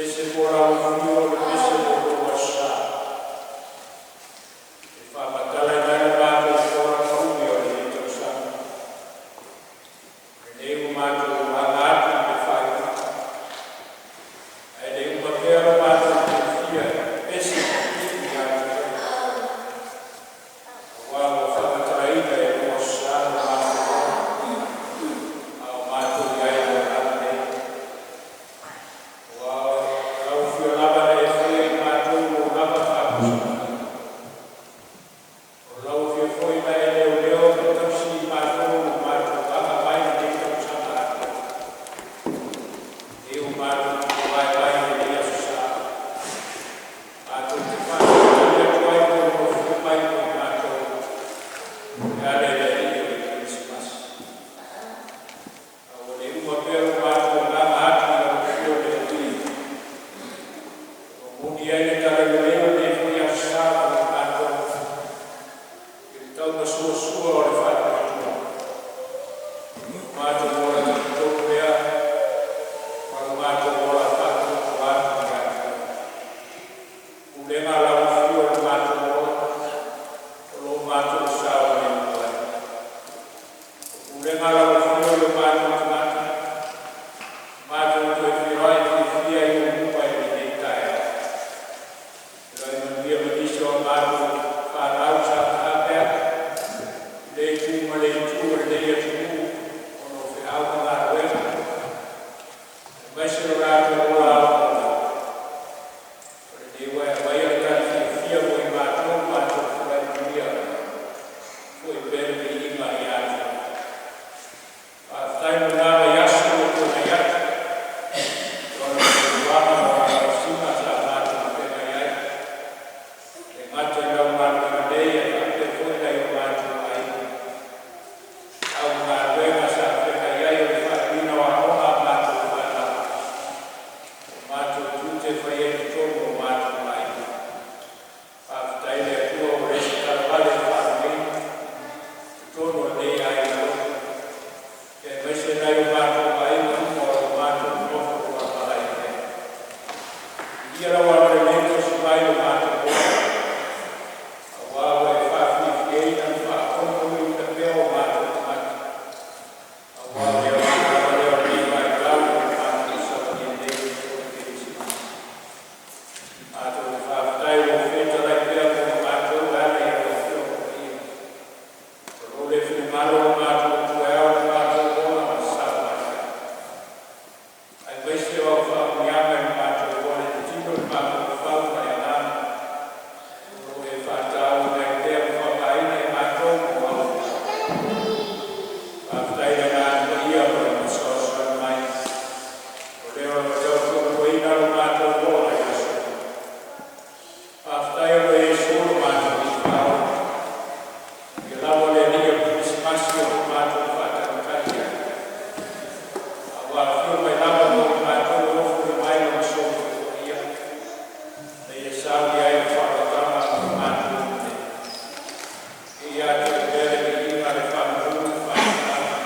Pese mo lau afio o le pese mo lou Aso Sa e faamatalaina ai le matou folauga umi o lenei tausaga. O lenei ua matou aga atu i le faaiuga, ae le uma pea lo matou fiafia e pepesi ma pipii ia te oe, aua ua faamatalaina e lou Aso Sa lo matou ola, a o matou i ai i le olaga nei. Aua o lau afio lava na e faia i matou lou lava faamafanafanaga. O lau afio foi na e leoleo ma tausi i matou i lo matou aga mai lenei tausaga atoa. O lea ua matou tuvae mai i lenei Aso Sa, matou te faatalitali atu ai mo lou afio mai mo i matou e ala i le Alii o le Kerisimasi. A ua le uma pea lo matou agaga atu i lau afio le Alii, e momoli ai le talalelei o lenei foi Aso Sa mo i matou i le taumasuasua o le Faatuatua. O lo matou ola talitonu lea ma lo matou ola faatuatua atu ia te oe. Pulega lau afio i lo matou ola, o lo matou saogalemu ai. O pulega lau afio i o matou tagata, matou toe feiloai fiafia i ou luma i lenei taeao. Feiloai manuia ma nisi o a matou fanau sa taape atu i lea itu ma le itu o lenei atunuu ona o feau ma galuega, aemaise lo latou ola aoaoina. O lenei ua e aumaia le tali fiafia mo i matou, matou foai manuia, foi pea le viiga ia te Oe. Faafetai mo lena vaiaso ua tuanai atu i ona fuafuaga ma ona tausiga sa matou feagai ai, e le gata i lau galuega nei ae faapea foi nai o matou aiga, au ma galuega sa feagai ai o le faaiuina o aoga a matou fanau, o matou tiute e faia i totonu o matou aiga. Faafetai i le Atua ua leai se talavale na faalumaina i totonu o lenei aiga alofa, aemaise nai o matou aiga uma o lo o matou nonofo malumaga ai pea. Viia lau agalelei tausi mai i lo matou ola, aua ua e faafiafiaina ma faatolutoluina pea o matou tagata, aua o le aoga lava lea o lenei vaitau i lo matou savalia nei o le Kerisimasi. Matou te faafetai o lo o fetalai pea mo i matou e ala i lau Afioga Paia. O lou lea finagalo lo matou Atua e ao i lo matou ola ma saogalemu, aemaise o au faamanuiaga i lo matou ola i le tino, le mafaufau ma le agaga, o lo o e faatauaina ai pea ma faaaogaina i matou mo au feau. Faafetai i le Agaga Paia mo le fesoasoani mai, o lea ua tautoaluaina lo matou ola i le aso. Faafetai ona o Iesu lo matou Alii Faaola. Ia lava le Alii o le Kerisimasi o lo o matou faatalitali ai, a ua afio mai lava mo i matou e ofo mai Lona soifua paia, ina ia saunia ai le faaolataga mo i matou uma nei. Ia te Oe pea le viiga, le faamanu ma le faamatalaga,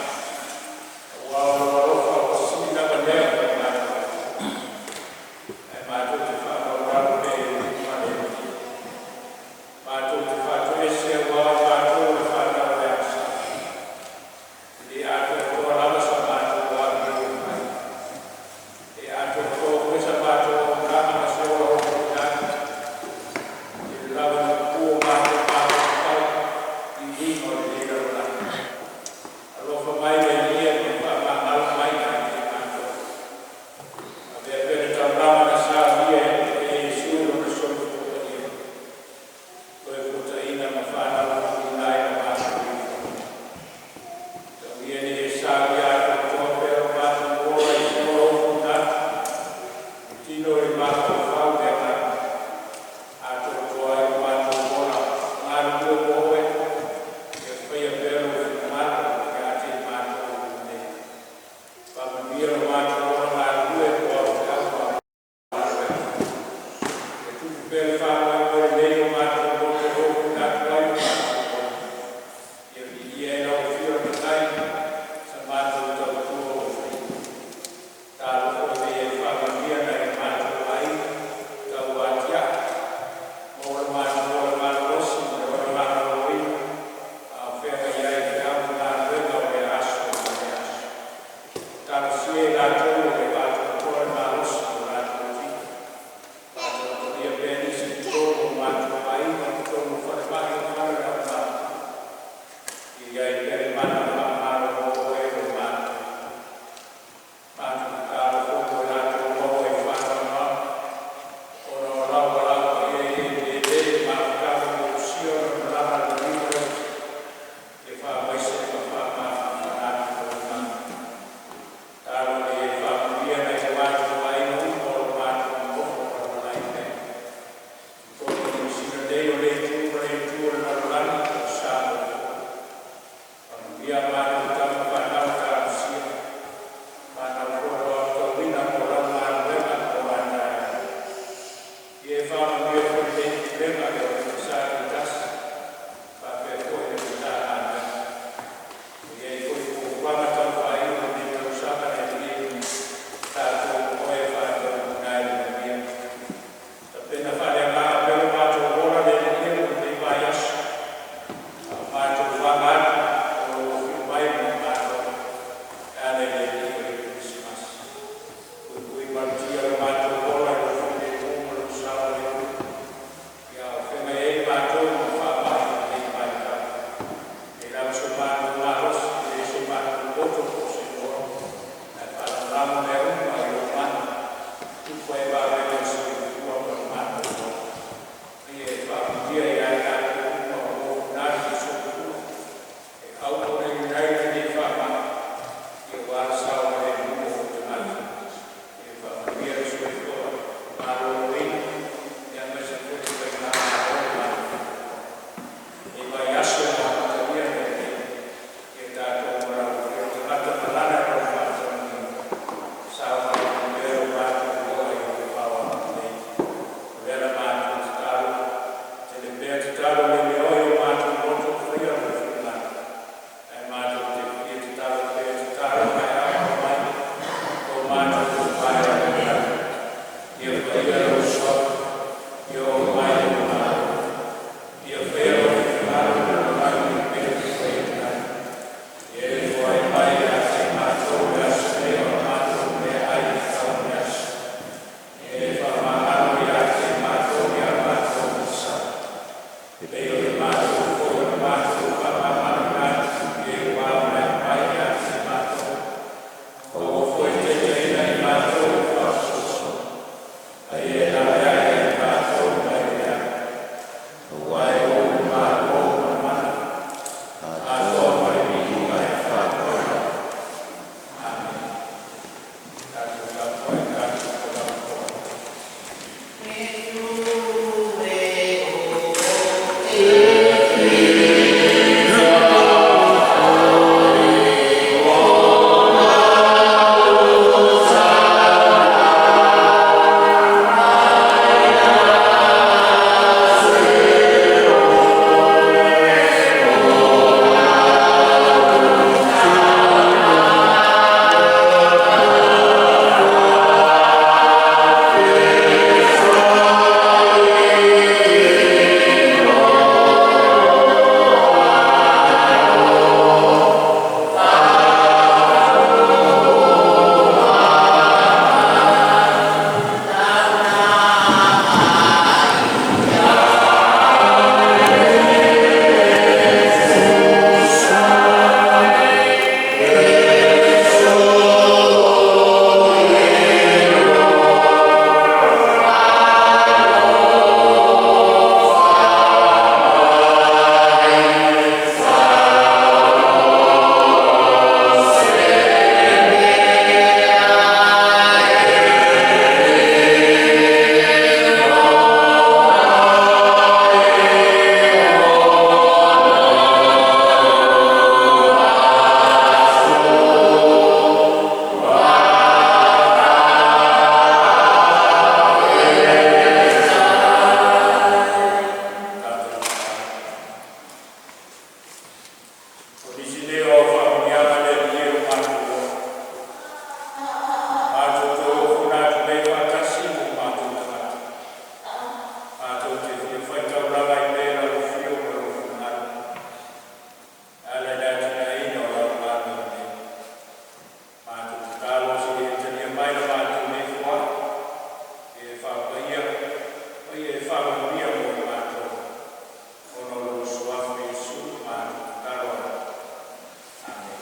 aua o lou alofa ua sili lava lea mo i matou, ae matou te faamaualalo pea i ou luma le Alii, matou te faatoese aua o matou o le fanau a le Agasala. E le atoatoa lava sa matou amio e fai, e le atoatoa foi sa matou auaunaga ma se ola ofoina atu, e tele lava ina tutu o matou mafaufau i uiga o lenei lalolagi. Alofa mai le Alii ma faamagalo mai ia te i matou. Avea pea le taulaga na saunia e Iesu i lona soifua paia, toe fuataina ma faanaunaumuina ai lo matou soifua. Tau ia ina ia saunia atoatoa pea lo matou ola i se ola ofuina atu, i le tino i le mafaufau ma le agaga, atoatoa ai lo matou ola galulue mo Oe, ia faia pea Lou finagalo ia te i matou uma nei. Faamanuia lo matou ola galulue mo au feau ma au galuega. Ia tupu pea le faamoemoe lelei o matou loto e ofuina atu ai lo matou ola. Ia viia ai lau afio le Matai i sa matou tautua ua faia. Talofa ina ia e faamanuia nai o matou. Faamanuia mo i matou, ona o lou Suafa Iesu matou tatalo atu. Amene.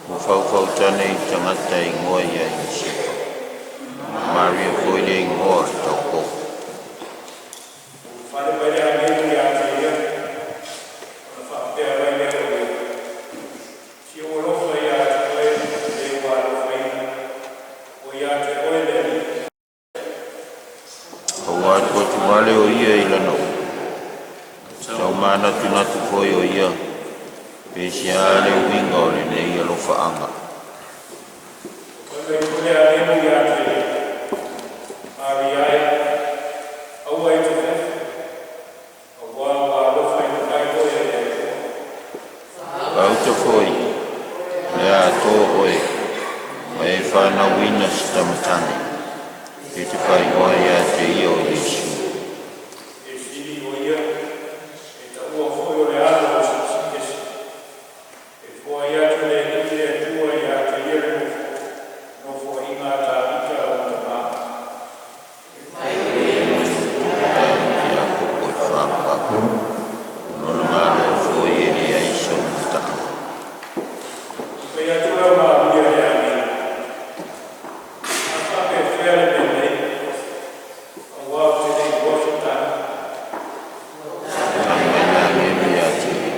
Ua faufautane i tagata e igoa ia Iosefa, o Maria foi le igoa o le taupou. Ulufale mai le agelu ia te ia, ona faapea mai lea o ia, “Si ou alofa ia te oe le ua alofaina, ua ia te oe le Alii.” A ua atuatuvale o ia i lana upu, taumanatunatu foi o ia, pe se a le uiga o lenei alofaaga. Fai mai foi le agelu ia te ia, “Maria e, aua e te fefe, auā ua alofaina mai oe e le Atua. Gauta foi, o le a atoa oe, ma e fanauina se tama tane, e te faaigoa ia te ia o Iesu. E sili o ia, e taua foi o le Alo o le Silisili Ese. E foai atu e le Alii le Atua ia te ia le nofoaiga a Tavita lau tamā. Iakopo e fapapa, o lona malo foi e leai sona mataga. Fai atu la Maria i le agelu, “A faapefea le mea nei, auā ou te le iloa se tane?” Tali mai le agelu ia te ia,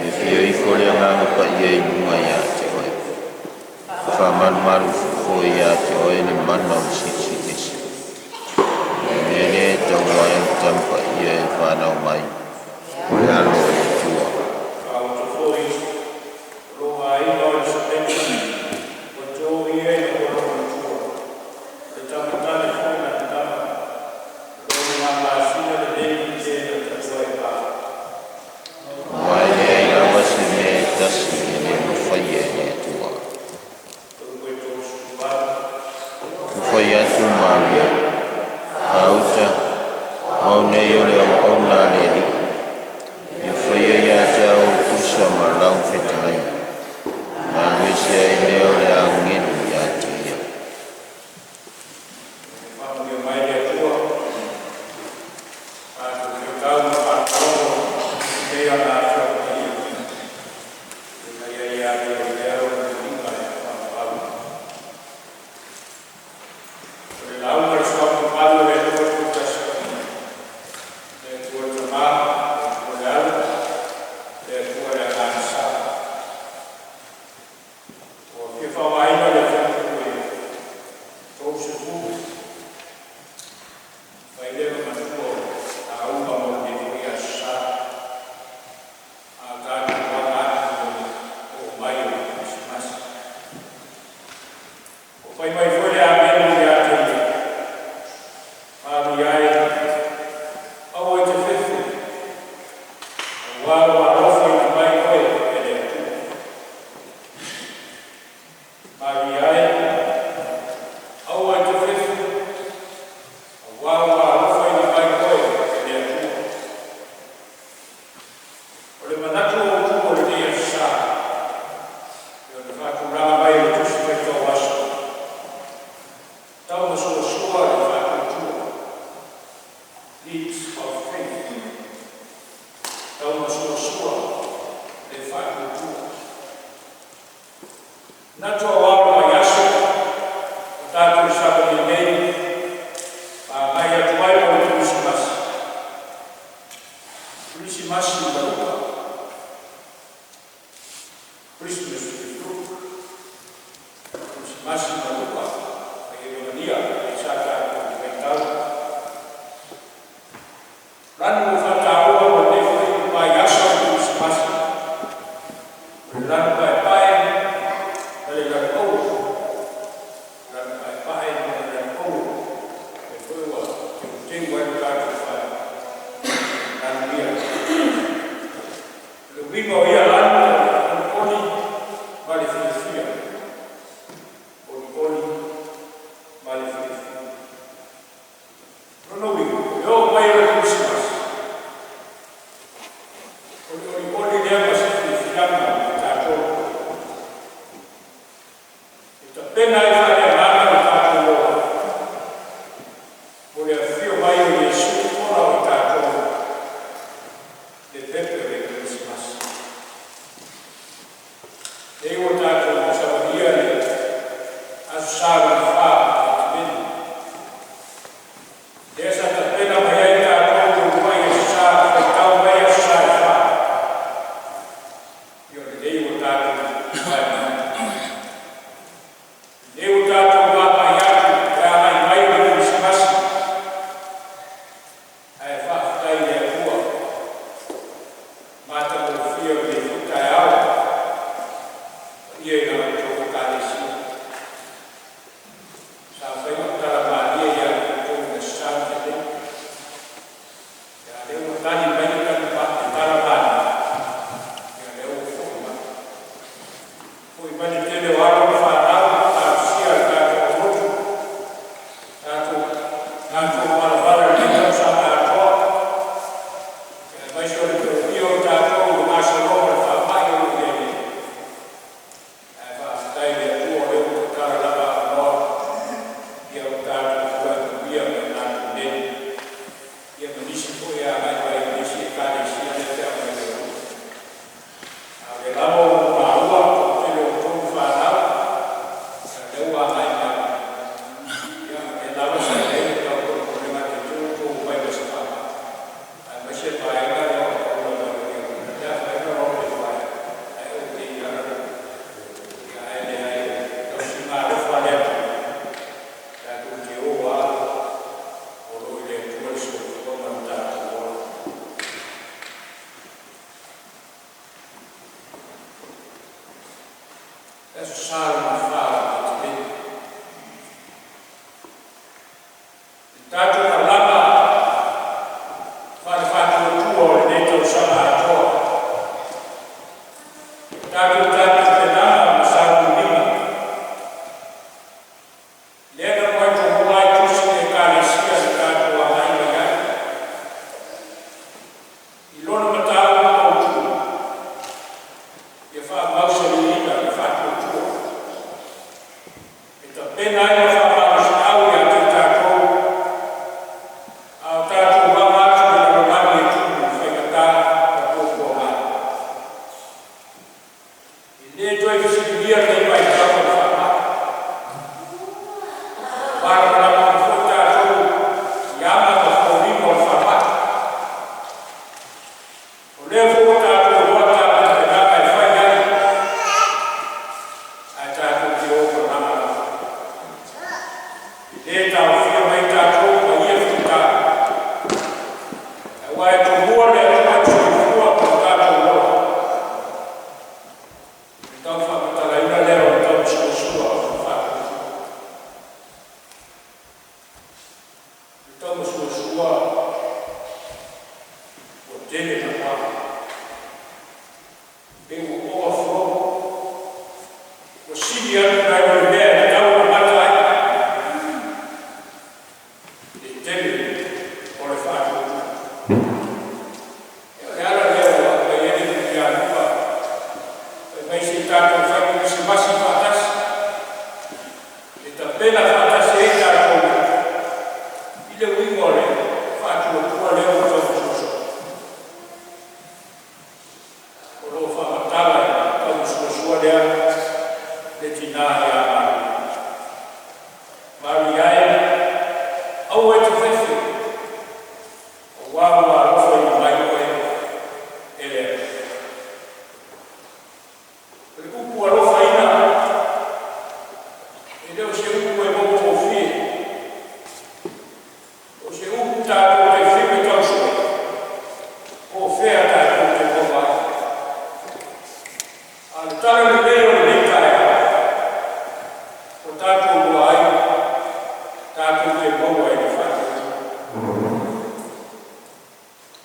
“E afio ifo le Agaga Paia i luga ia te oe, e faamalumalu foi ia te oe le mana o le Silisili Ese. O le mea lea e taua ai o le Tama Paia e fanau mai, o le Alo o le Atua. Gauta foi, o lou aiga o Elisapeta, ua to ia ina ua loomatua. O le tama tane foi lana tama. O lona lima masina lenei i le na taua ai pape. Aua e leai lava se mea e tasi e le mafaia e le Atua.” 38. Ua fai atu Maria, “Gauta, o au nei o le auauna a le Alii. Ia faia ia te au e tusa ma lau fetalaiga.” Ona alu ese ai lea o le agelu ia te ia. Faamanuia mai le Atua, tatou feitau ma faalogologo i ana Afioga Paia, ina ia ia te Ia pea Lona viiga e faavavau. O le lauga a le Suafa mamalu o le Atua Tauitasi Paia, le Atua le Tamā, le Atua le Alo, le Atua le Agaga Sa. Ua fia faaaogaina le afi 30 fai lea ma matua o lauga mo lenei foi aso Sa. A o tatou aga atu i le oo mai o le Kerisimasi. Ua fai mai foi le agelu ia te ia, “Maria e, aua e te fefe, auā ua alofaina mai oe e le Atua. Maria e, aua e te fefe, auā ua alofaina mai oe e le Atua.” O le manatu autu o lenei aso Sa, e ona faatulaga mai e le Tusi Faitau Aso, taumasuasua le faatuatua, Leaps of Faith, taumasuasua le faatuatua. Manatu aoao o le vaiaso, o tatou i savali nei, agai atu ai mo le Kerisimasi. Kerisimasi ma Luka, Christmas with Luke. Kerisimasi ma Luka, ai e e sa tatou faitau. Lanu ua faataua mo lenei foi vaiaso o le Kerisimasi, o le lanu paepae ma le lanu auro. Lanu paepae ma le lanu auro. E foi ua teuteu ai le tatou fale. Lanu ia. O le uiga o ia lanu o le olioli ma le fiafia. Olioli ma le fiafia. Lona uiga, e oo mai o le Kerisimasi, o le olioli lea ma se fiafiaga o tatou. E tapena ai faaleagaga le tatou ola. Mo le afio mai o Iesu ola o i tatou, le pepe o le Kerisimasi. Nei ua Paia i la outou Ekalesia. Sa fai lau tala malie ia te outou i le Aso Sa na tea nei, a o lea ua tali mai le tala malie, ia o lea ua foi mai. Foi mai le tele o alo ma fanau e talosia e le tatou aulotu, tatou malamalama i lenei tausaga atoa, aemaise o le toatia o tatou i le gasologa o le faamai o lo o i ai nei. Ae faafetai i le Atua o lea ua tatala lava avanoa, ia ua tatou foai manuia mai matou nei, ia ma nisi foi e agai mai i isi ekalesia lea pe a omai i Aogoto. A o lea lava ua ou maua le toatele o outou ma fanau, ia o lea ua agai mai, ia o lea lava sa i ai le tau polepolega ne i te i ua outou omai ma se faamai, aemaise le vaega lea o le taula mai o le e afaina loa le fai ae okay lava ia ae leai o le tausiga alofa a le Atua tatou te o lava o lo o i le Atua le soifua ma lo tatou ola. Le Aso Sa lona fa o Oketopa, le tatou malama faale-faatuatua o lenei tausaga atoa, tatou tapenapenaga ma sauniuniga, lea na muai tomua ai tusi i Ekalesia na tatou agai mai ai i lona mataupu autu, ia faamausaluina le faatuatua e tapena ai ma faamalosiau ia te i tatou a o tatou aga atu i le lalolagi e tumu i faigata ma puapuaga. E le toe fesiligia lenei vaitau o le faamai. Malamalama uma foi tatou i aga ma foliga o le faamai. O lea foi ua tatou iloa tapenapenaga e fai ai, ae tatou te o malaga lava. E le taofia mai tatou ma ia fita, aua e tomua le Atua i le soifua ma o tatou ola. Le tau faamatalaina lea o le taumasoasoa o le faatuatua. Le taumasoasoa ua tele naua. Pe ua overflow. Ua sili atu nai lo le mea e tatau ona mata ai. Le tele o le faatuatua. E o le ala lea ua aumai ai le tuialuga. Fai mai se i tatou fai kerisimasi faatasi. E tapena faatasi ai tatou i le uiga o le faatuatua lea ua taumasoasoa. O lo o faamatala i le taumasoasoa lea le tinā ia Maria. Maria e, aua e te fefe, auā ua alofaina mai oe e le Atua. O le upu alofaina, e le o se upu e maugofie. O se upu tatou te fiu e tausoe, po o fea tatou te maua ai. A o le tala lelei o lenei taeao, o tatou lua ai, tatou te maua i le faatuatua.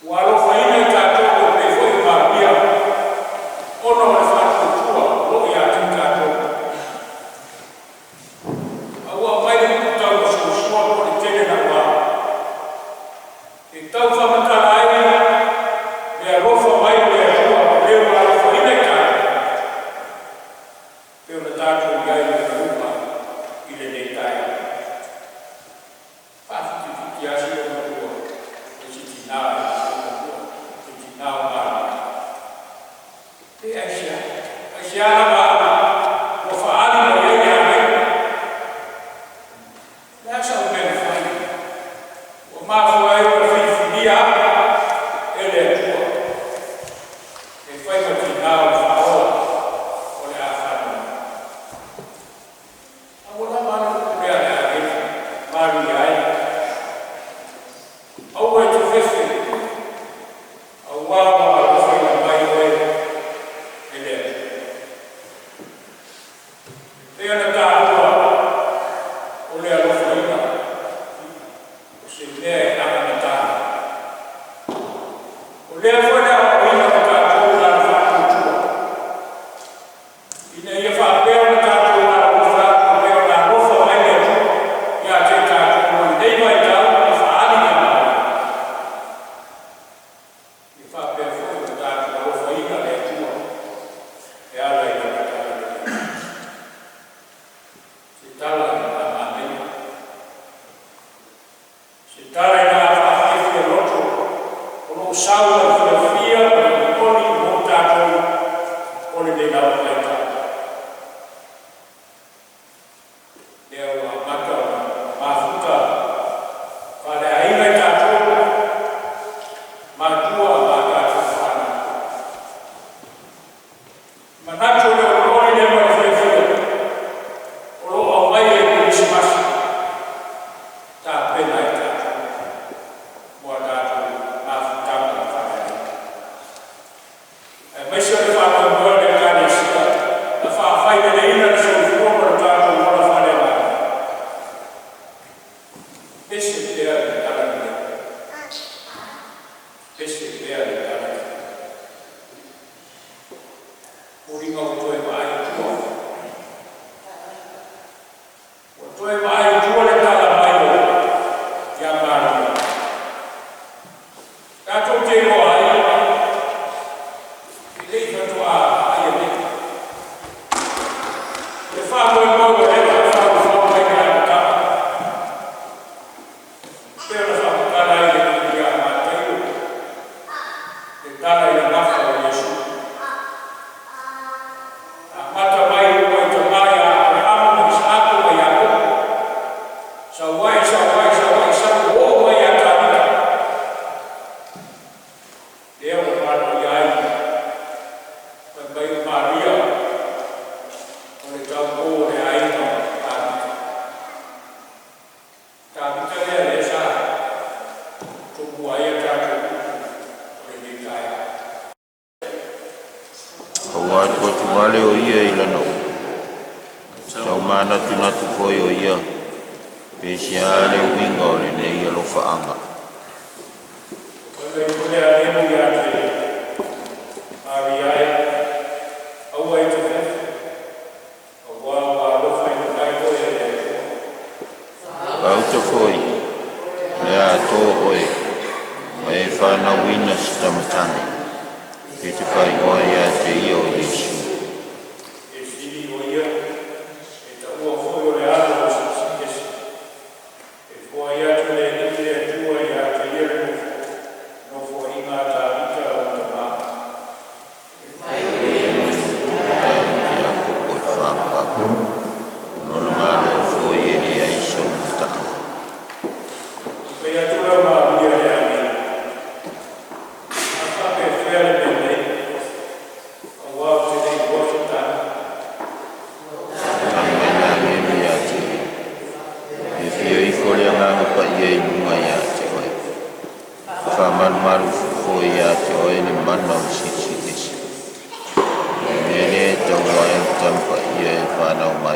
Ua alofaina i tatou e pei foi o Maria, ona o le faatuatua o lo o ia te tatou. A ua aumai le upu taumasoasoa po o le tele naua. E tau faamatala ai le alofa mai o le Atua o lea ua alofaina i tatou. Pe ona tatou i ai i luga i lenei taeao. Faafitifitia asi o matua, e si tinā e si matua, se tinā o Maria. Pe aisea, aisea lava ua faali mai ai le agai. Le a sau mea na fai. Ua mafua ai ona filifilia au e le Atua. E fai ma tinā o le faaola o le a fanau mai. A ua lava ana upu lea a le agelu, Maria e. Aua e te fefe, auā ua alofaina mai oe e le Atua. Pei ona taua o le alofaina o se mea e agagata. O lea foi le aoaoina o tatou na le faatuatua. Ina ia faapea ona tatou alolofa atu e pei ona alofa mai le Atua ia te tatou i lenei vaitau ma faaali le malo. Ia faapea foi ona tatou alofaina le Atua e ala i lana talalelei. Se tala ina a manaia. Se tala ina a faafiafia loto o lo o sau ai fiafia ma le olioli mo tatou o lenei lava vaitau. Lea ua amata ona mafuta faaleaiga i tatou matua ma tatou fanau. Manatu o le olioli lea ma le fiafia o lo o aumai e le Kerisimasi tapena ai tatou mo a tatou mafutaga faaleaiga. Aemaise o le faamoemoe o le Ekalesia na faafaileleina le soifua ma le tatou ola faaleagaga. Pese pea le talalelei. Pese pea le talalelei. Foliga ua toe vaai i tua. Ua toe vaai i tua le tala mai o ia Maria. Tatou te iloa ai, e le i faatoa ai nei. Le faamoemoe ua leva ona faufau mai le amataga. Pe ona faamatala ai le ia Mataio le tala i le gafa o Iesu. Amata mai ua i tamā ia Aperaamo ma Isaako ma Iakopo. Sau ai, sau ai, sau ai, sau oo mai ia Tavita. Lea ua valoia ai. Fai mai o Maria o le taupō o le aiga o Tavita. Tavita lea lea sa tumua ai a tatou upu o lenei taeao. Ua atuatuvale o ia i lana upu. Taumanatunatu foi o ia, pe sea le uiga o lenei alofaaga. Fai mai foi le agelu ia te Maria e, aua e te fefe, auā ua alofaina mai oe e le Atua. Gauta foi, le atoa oe, ma e fanauina se tamatane, e te faaigoa ia te ia o Iesu. E sili o ia, e taua foi o le alo o le Silisili. E foai atu le Alii le Atua ia te ia le nofoaiga a Tavita o tamā. Iakopo e faavavau. Lona malo foi e leai sona mataaga. Fai atu la Maria le agelu. A faapefea le mea nei, auā ou te le iloa se tane. Tali mai le agelu ia te ia. E afio ifo le Agaga Paia i luga ia te oe. Faamalumalu foi ia te oe le mana o le Silisili Ese. O le mea lea e taua ai le tama paia e fanau mai.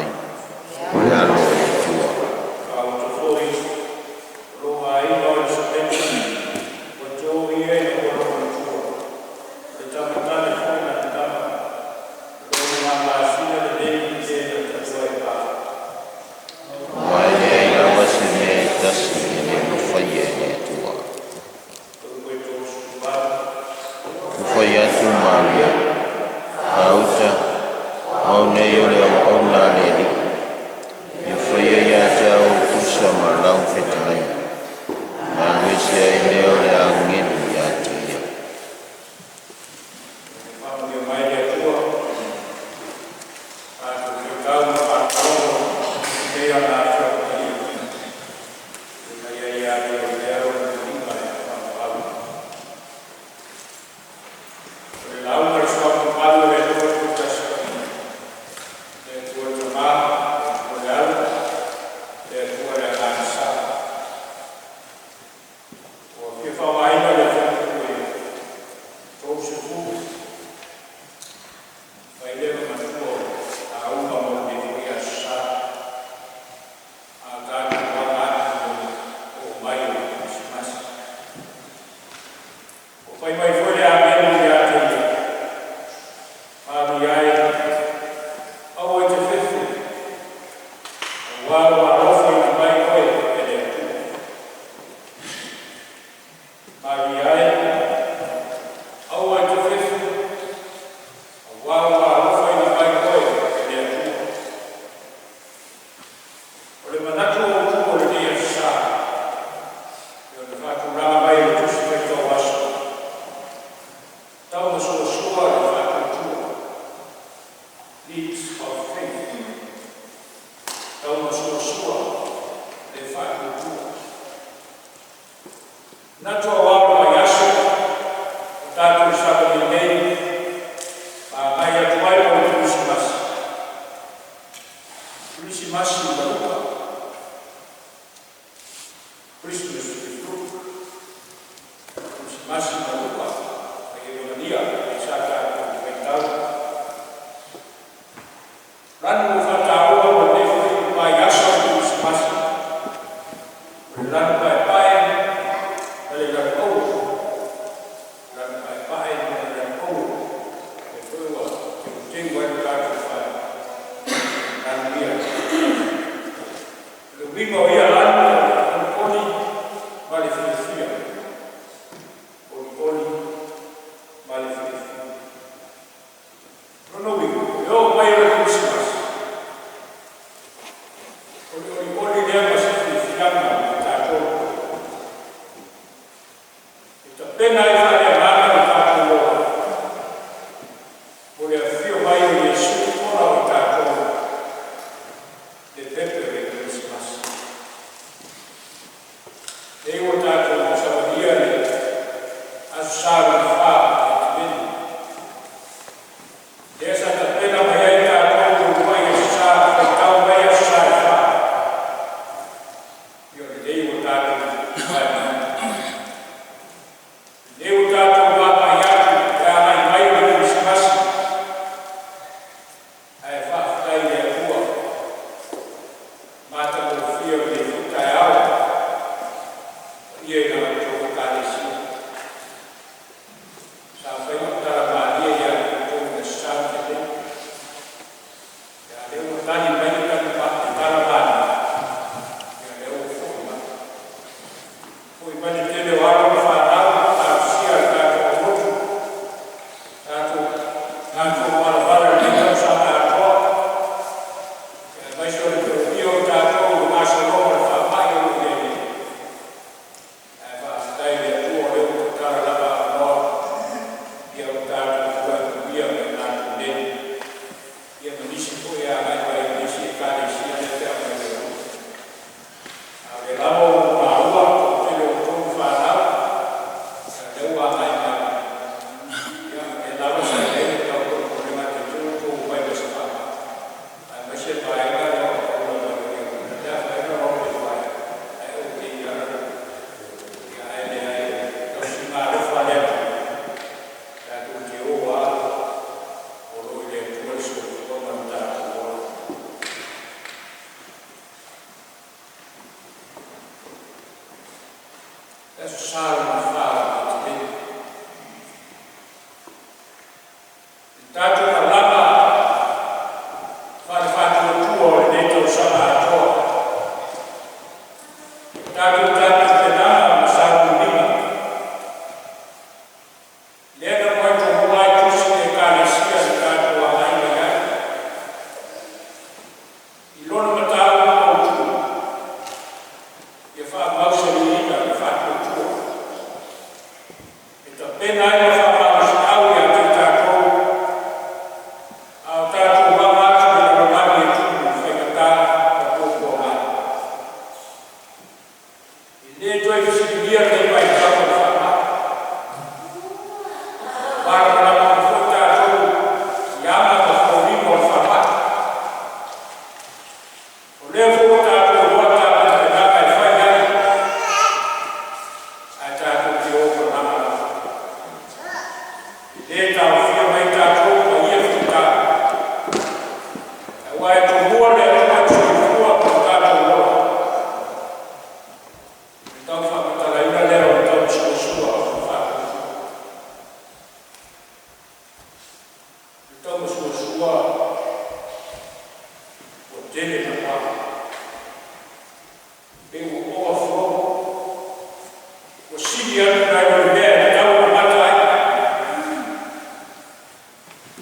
Aua ua alofaina mai oe e le Atua. Maria e, aua e te fefu, aua ua alofaina mai oe e le Atua. O le manatu autu o lenei Aso Sa, e ona faatulaga mai e le Tusi Faitau Aso, taumasuasua le faatuatua, Leaps of Faith, taumasuasua le faatuatua. Manatu aoao o le vaiaso, o tatou savali nei, ma agai atu ai mo le Kerisimasi. Kerisimasi ma Luka, Christmas with Luke. Kerisimasi ma Luka, mai Ievagelia e sa tatou faitau. Lanu ua faataua mo lenei foi vaiaso o le Kerisimasi, o le lanu paepae ma le lanu auro. Lanu paepae ma le lanu auro. E foi ua teuteu ai le tatou fale. Lanu ia. Le uiga o ia lanu o le olioli ma le fiafia. Olioli ma le fiafia. Lona uiga, e oo mai o le Kerisimasi, o le olioli lea ma se fiafiaga o tatou. E tapena ai faaleagaga le tatou ola. Mo le afio mai o Iesu ola o tatou le pepe o le Kerisimasi. Nei ua tatou savalia le Aso Sa lona fa o le Ateveni. Lea sa tapena mai ai tatou uluai Aso Sa faitau mai Aso Sa e fa. Ia o lenei ua tatou vae mai. Lenei ua tatou vaavaai atu le agai mai o le Kerisimasi. Ae faafetai i le Atua. Matagofie o lenei foi taeao. Ia i la outou Ekalesia. Sa fai lau tala malie ia te outou i le Aso Sa na tea nei. Ia lea ua tali mai le tali pa le tala malie. Ia lea ua foi mai. Foi mai le tele o alo ma fanau, talosia le tatou aulotu. Tatou tatou valavala i lenei tausaga atoa. Ia aemaise o le toafia o tatou o le gasologa o le faamai o lo o i ai nei. Ae faafetai i le Atua o lea ua tatala lava avanoa ia o tatou tulai manuia mai tatou nei. Ia ma nisi foi e agai mai i nisi Ekalesia lea pe a mai le Atua. A o lea lava ua maua o tele o outou fanau, ia lea ua agai mai. Ia lea lava sa i ai le tau polepolega te i outou mai ma se faamai. Aemaise le vaega lea o le taula mai o le lea vaega o le vaega ae ou te i ala ia ae leai tausiga alofa a le Atua. Tatou te o lava o lo o i le Atua le soifua ma le tatou ola. Le Aso Sa lona fa o le Ateveni. Le tatou malaga faale-faatuatua o lenei tausaga atoa. Le tatou tapenapenaga ma sauniuniga. Lea na muai tomua ai tusi i Ekalesia le tatou agai mai ai. I lona mataupu autu, ia faamausaliina le faatuatua. E tapena ai ma faamalosiau ia te tatou, a o tatou mama atu i le lalolagi e tupu i faigata ma puapuaga. E le toe fesiligia lenei vaitau o le faamai. Malamalama uma foi tatou i aga ma foliga o le faamai. O lea foi ua tatou iloa tapenapenaga e fai ai, ae tatou te o malaga lava. E le taofia mai tatou ma ia fita. Aua e tomua le Atua i le soifua ma le tatou ola. Le tau faamatalaina lea o le taumasuasua o le faatuatua. Le taumasuasua ua tele na. Sili atu nai lo le mea e tatau ona mata ai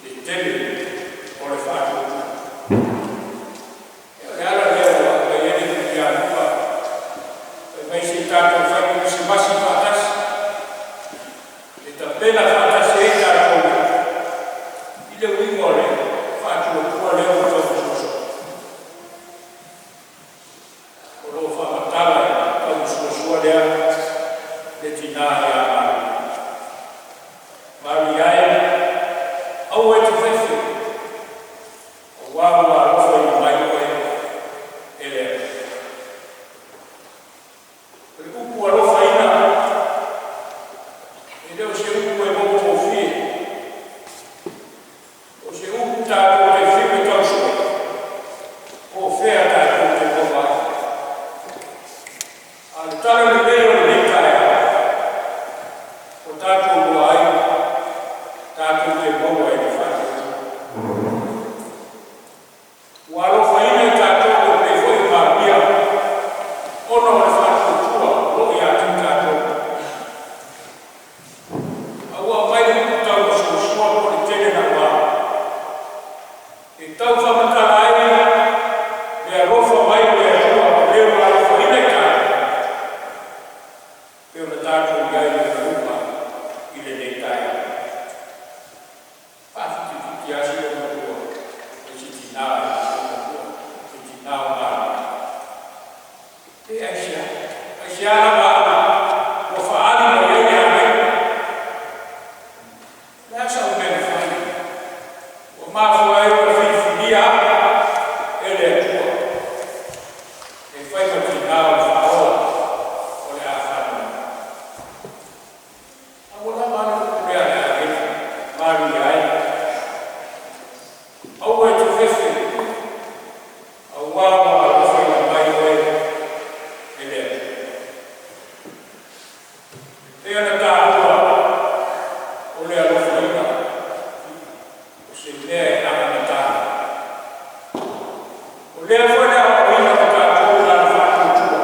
le tele o le faatuatua. Ia, o le ala lea ua aumai ai le tulianua fai mai se i tatou fai kerisimasi faatasi, e tapena faatasi ai tatou i le uiga o le faatuatua lea ua taumasoasoa. O lo o faamatala i le taumasoasoa lea le tinā ia Maria. Maria e, aua e te fefe, auā ua alofaina mai oe e le Atua. O le upu alofaina, e le o se upu e maua. O se upu tatou te fiu e tausue, po o fea tatou te maua ai. A o le tala lelei o lenei taeao, o tatou iloa ai, tatou te maua i le faatuatua. Ua alofaina i tatou e pei foi o Maria, ona o le faatuatua o lo o ia te tatou. A ua aumai le upu taumasoasoa po o le tele naua, e tau faamatala ai le alofa mai o le Atua o lea ua alofaina i tatou, pe ona tatou i ai i ona luma i lenei taeao. Faafitifiti lava si matua, e si tinā e matua, si tinā o Maria. E aisea? Aisea lava ua faaali mai ai le agai? Le a sau mea na fai? Ua mafua ai ona filifilia au e le Atua e fai ma tinā o le faaola o le a fanau mai. A ua lava le upu lea le agelu, Maria e, aua e te fefe, auā ua alofaina mai oe e le Atua. E ona taua o le alofaina o se mea e agatata. O lea foi le aoaoina o tatou na le faatuatua.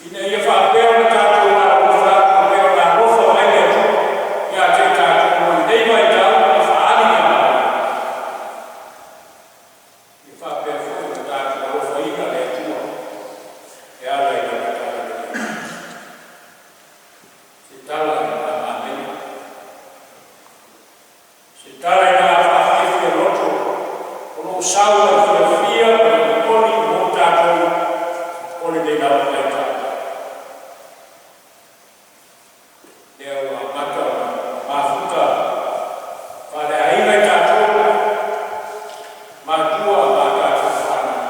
Ina ia faapea ona tatou alolofa atu e pei ona alofa mai le Atua ia te i tatou i lenei vaitau ma faaali ia Maria. Ia faapea foi ona tatou alofaina le Atua e ala i lana tala lelei. Se tala ina manaia. Se tala ina faafiafia loto o lo o sau le fiafia ma le olioli mo tatou o lenei lava vaitau. Lea ua amata ona mafuta faaleaiga i tatou matua ma tatou fanau.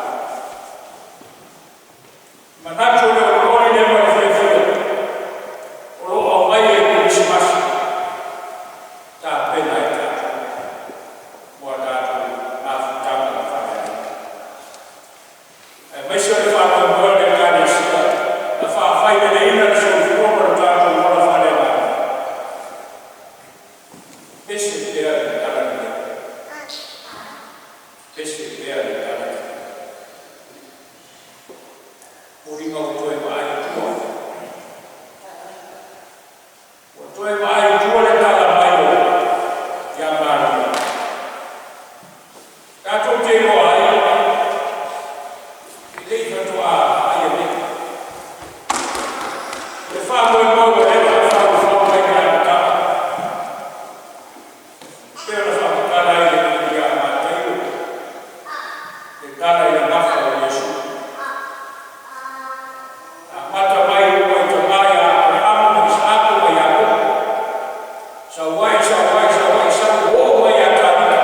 Manatu o le olioli lea ma le fiafia o lo o aumai e kerisimasi tapena ai tatou mo a tatou mafutaga faaleaiga. Aemaise o le faamoemoe o le Ekalesia na faafaileleina le soifua ma le tatou ola faaleagaga. Pese pea le tala lelei. Pese pea le tala lelei. Foliga ua toe vaai i tua. Ua toe vaai i tua le tala mai o ia Maria. Tatou te iloa ai, e le i faatoa ai nei. Le faamoemoe ua leva ona faufau mai le amataga. Pe ona faamatala ai le ia Mataio le tala i le gafa o Iesu. Amata mai ua i tamā ia Aperaamo ma Isaako ma Iakopo. Sau ai, sau ai, sau ai, sau oo mai ia Tavita.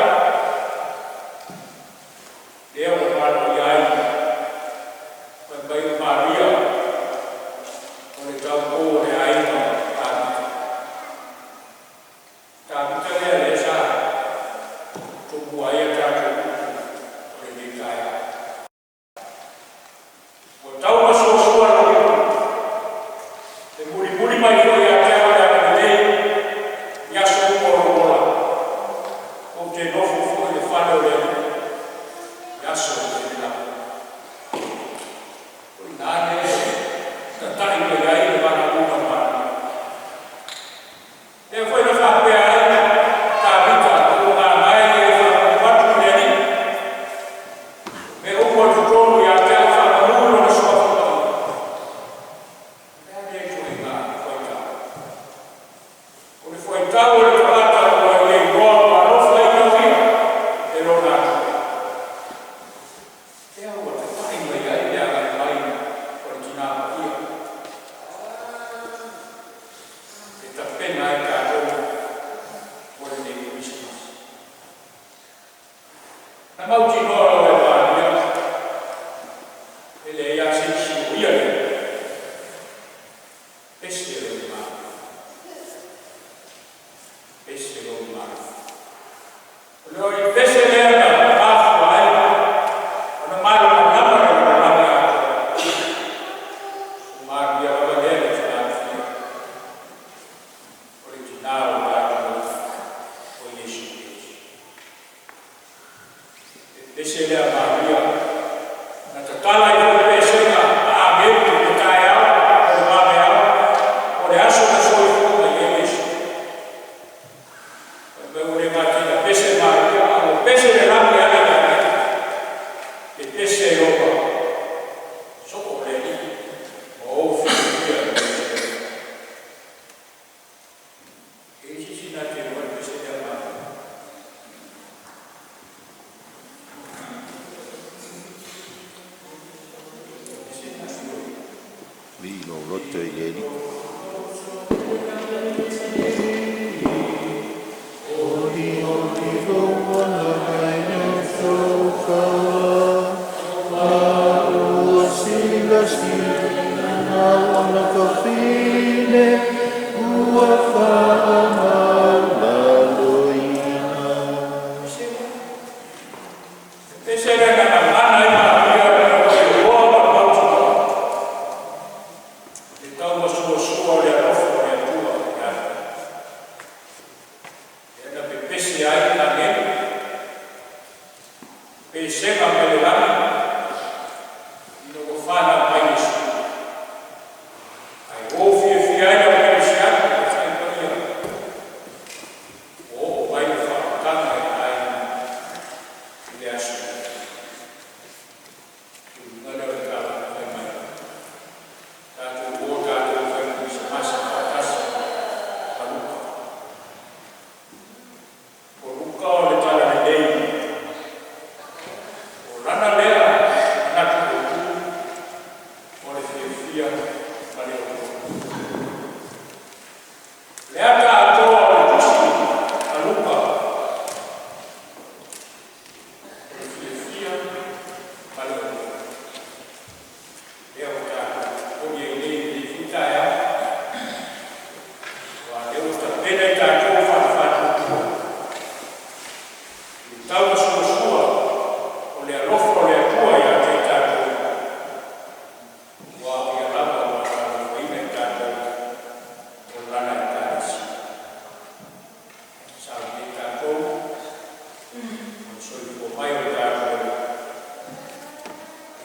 mautinoa lava e Maria, e leai lava se isi o ia lea, pese lona malo. Pese lona malo. O le pese lea na mafua ai ona malamalama le lalolagi atoa. O Maria lava lea le tina o le tina o tatou o Iesu Keriso. Le pese lea Maria na tatala ai foi pesega a agelu i le taeao o le vaveao o le aso na soifua mai ai Iesu. Fai mai ua le gatia na pese Maria, a ua pese le lagi e ala ia ia. Pepese ai loma soo o le Alii ma ou fiafia i le pese. E i se isi na te iloa le pese lea Maria? Pese na te iloa. Vii lou loto i le Alii. Ua faamaualaloina. Pese lea na gagana ai Maria ina ua iloa ma le mautinoa le taumasuasua o le alofa o le Atua ia ia. Lea na pepese ai agelu, pesega mai le lagi ina ua fanau mai Iesu. Ai o fiafia ai le kerisiano e faipaia ua oo mai le faautaga i aiga i le aso. Tuluga lea o le tala fai mai. Tatou o tatou fai kerisimasi faatasi ma Luka. O Luka o le tala lelei. O lana lea manatu autu o le fiafia ma le oto. Le ata atoa o le tusi a Luka. O le fiafia ma le oto. Lea ua tatou oli ai nei i lenei foi taeao. Aua lea ua tapena i tatou faatafaatuatua. I le taumasuasua o le alofa o le Atua ia te i tatou. Ua ia lava ua alolofaina i tatou o lana Ekalesia. Sauni ai tatou, o le soifua mai o tatou,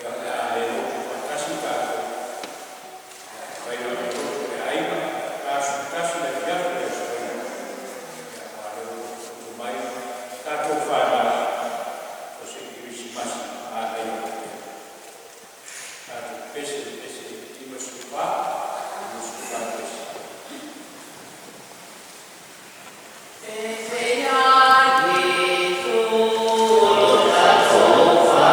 ia o le a le lotu faatasi tatou. Ia fai lava le lotu le aiga, 41 le afiafi le aso Faraile. Ia aua lea ua potopoto mai tatou fanau o se kerisimasi manaia. Tatou pese le pese 54, 54 pese. Pese ia Iesu lona sofa.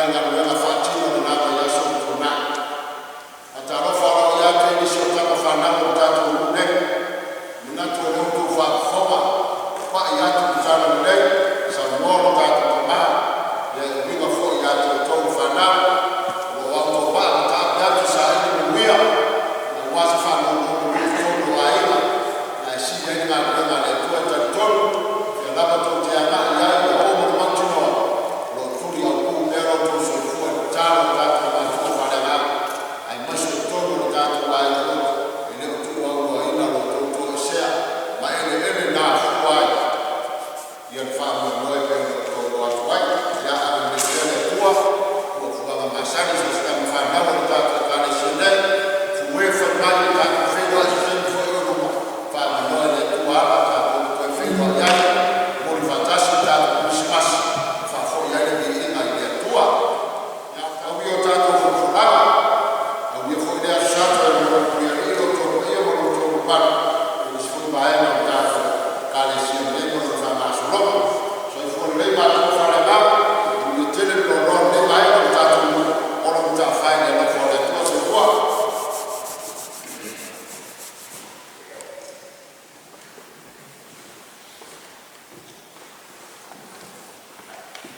I galuega faatino i lena vaiaso ua tuanai. Faatalofa aloaia atu i nisi o tama fanau a le tatou nuu nei, e manatu o lea ua outou faafofoga, pai atu le talalelei, saunoa lo tatou tama e uiga foi ia te outou le fanau o lo o autovaa ma taape atu e saili manuia aua se faanonomanu i totonu o aiga ae sili ai le galuega a le Atua. E talitonu o lea lava tou te agai i ai ia oo ma le mautinoa o lo o tuliaupu pea lo outou soifua i le tatalo a o tatou matua faaleagaga aemaise o totonu o le tatou aiga lotu e le o tuuaunoaina lo outou toesea ma eleele na afua ai le faamoemoe e pei ona outou alo atu ai. Ia agalelei pea le Atua i fuafuaga masani a so o se tama fanau a le tatou Ekalesia nei, fue fai mai le tatou feiloai i se taimi foi o i luma, faamenoa e le Atua ala tatou te toe feiloai ai, momoli faatasi le tatou Kerisimasi e faafoi ai le viiga i le Atua. Tau ia o tatou folafolaga, aulia foi lea Aso Sa e toe lagolagoina ai lo outou paia ma lo outou mamalu i nisi foi vaega o le tatou Ekalesia i lenei ma lona faagasologa. Soifua lelei matua faaleagaga, manuia tele le loaloa o lenei vaega o le tatou nuu. Ola mataafa i le alofa o le Atua. Soifua.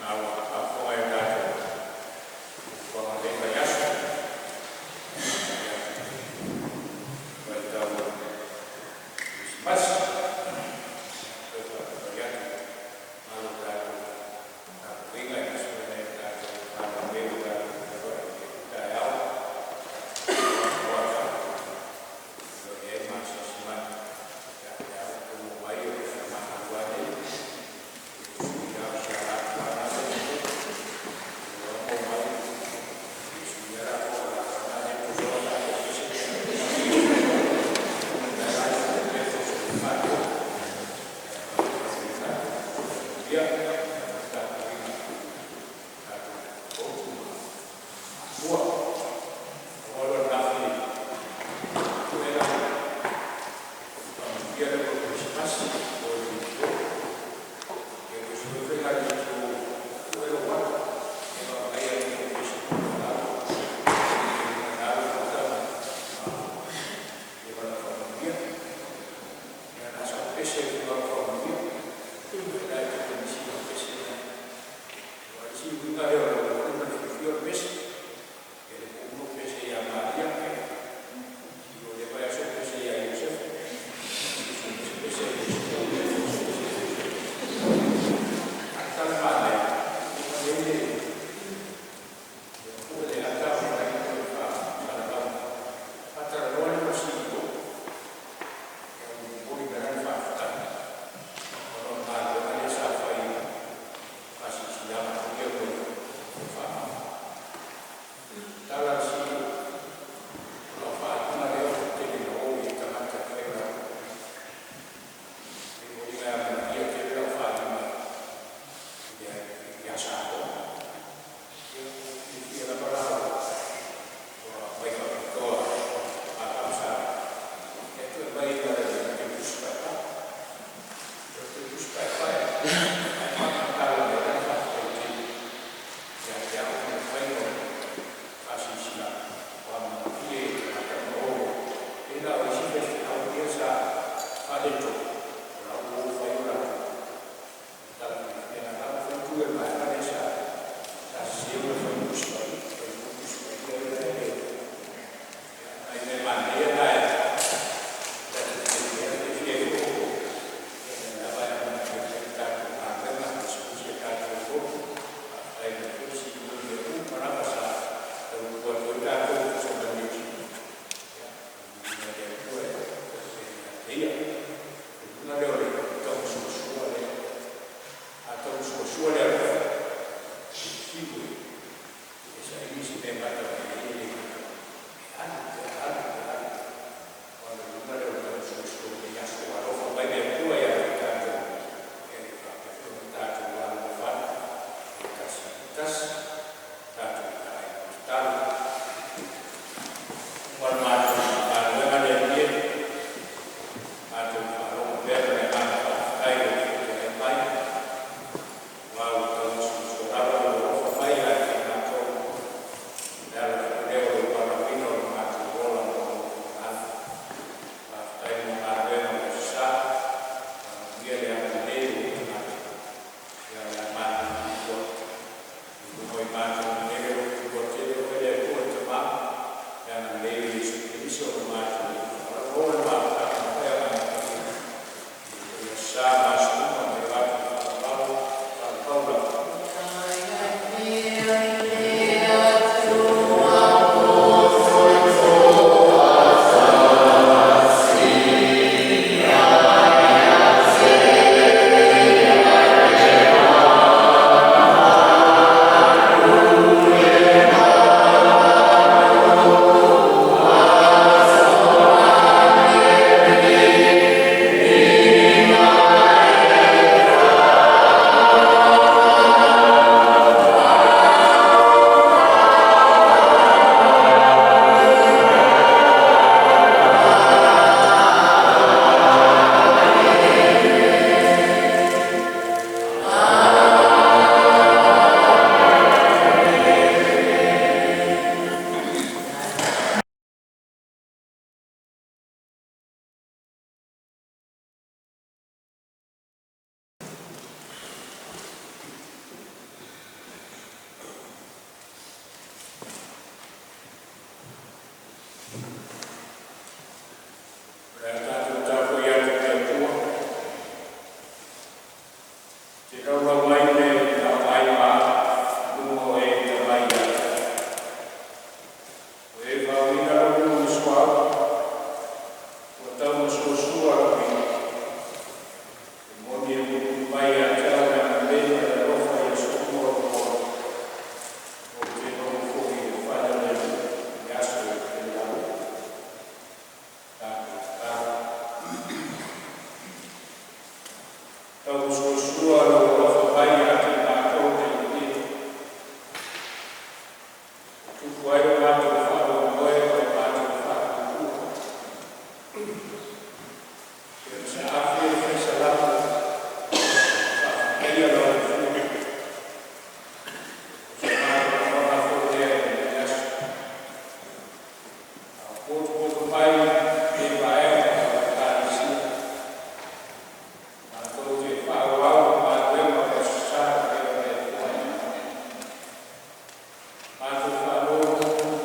Ma ua faafofoga i le tatou fonotaga i lenei vaiaso, ia, vaitau o le Kerisimasi. Toe faafeiloai atu i le mamalu o le tatou tapuaiga aemaise foi nai o tatou fanau nei ua tatou feiloai i lenei taeao, ua tatou feiloai ai ma asiasi mai. Ia, o lea ua outou omai, o le matou lava nei, e sui lava o si a latou lena ua omai e sui lava latou o le laasaga lea e toso ai latou pese. Ia, tapuaiga a tatou lotu ma matua. Pau lava lea o le lafi e faamanuia lea o le Kerisimasi mo le leitio. Ia o se faiga leitio sue lou ata e vaavaai i luga o Facebook o la e alu ata ma fia lau faamanuia. Ia na o sau pese e fia lau faamanuia, ai la e tele nisi lau pese na. O le isi uiga lea o le olioli ma le fiafia o le pese. Ia le puu mo pese ia Maria, o le vaiaso pese ia Iosefe. Pese ia Iosefe. Tala manaia, le pue le ata o le faasalalauga, faatalanoa lea ma le CEO, ia momoli mai la le faafetai ona o le galuega lea sa fai i faasilasilaga foi lea mo faamama. Tala a le CEO, o lau faaaliga lea ua tele ina o i ai tagata e fai o latou pili. E foliga e amanaia tele lau faaaliga ia Samoa. Ia, ua fiafia lava la ua aumai faapitoa a e toe aumai ma le teu tusi paepae. O le teu tusi paepae e faamatala mai ai lana faafetai tele ia te au ma le faiga o faasilasilaga ua amanaia e tagata ma o i ai. E pei la o isi faifeau ia sa faaletonu, o la ua o fai o latou tala fiafia. Na ala ona fai tu e le vaega lea sa sese ona fai le Tusi Paia, fai fua le Tusi Paia ia e le nai mea manaia na e ta te fiafia fiafia ai foi outou, ia o lea lava e amanaia pea le tatou galuega aemaise foi si a tatou lotu. Faafetai mai foi le CEO i mea uma lava sa tautua atu ai tatou e tusa ma le Niu Sila. Ia faamanuiaina e le Atua e pei ona ia te ia. O le uiga lea o le taumasuasua lea. A taumasuasua le alofa, e fiu e saili se mea e gata mai ai e le gata mai, e alu pea, alu pea, alu pea. Aua o le uiga lea o le taumasuasua i lenei aso ua alofa mai le Atua ia i tatou, e le faapea foi ona tatou lalofale e tasi i tasi. Tatou agai i le tatalo. Uma le matou galuega le Alii e, matou faalogo pea ma le agaga faafetai i lou faatulai mai, aua ua taumasomasoa lava lou alofa mai ia i matou. ai lo matou faamoemoe ma le matou faatuatua. E pei ona saafi ai le Fai Salamo, faafetaia lau afio. O se mafaufauga foi lea i lenei aso. A o potopoto mai lenei vaega o le Ekalesia, matou te faaauau le galuega o le Aso Sa e pei ona e foaiina mai. Matou faanonomanu.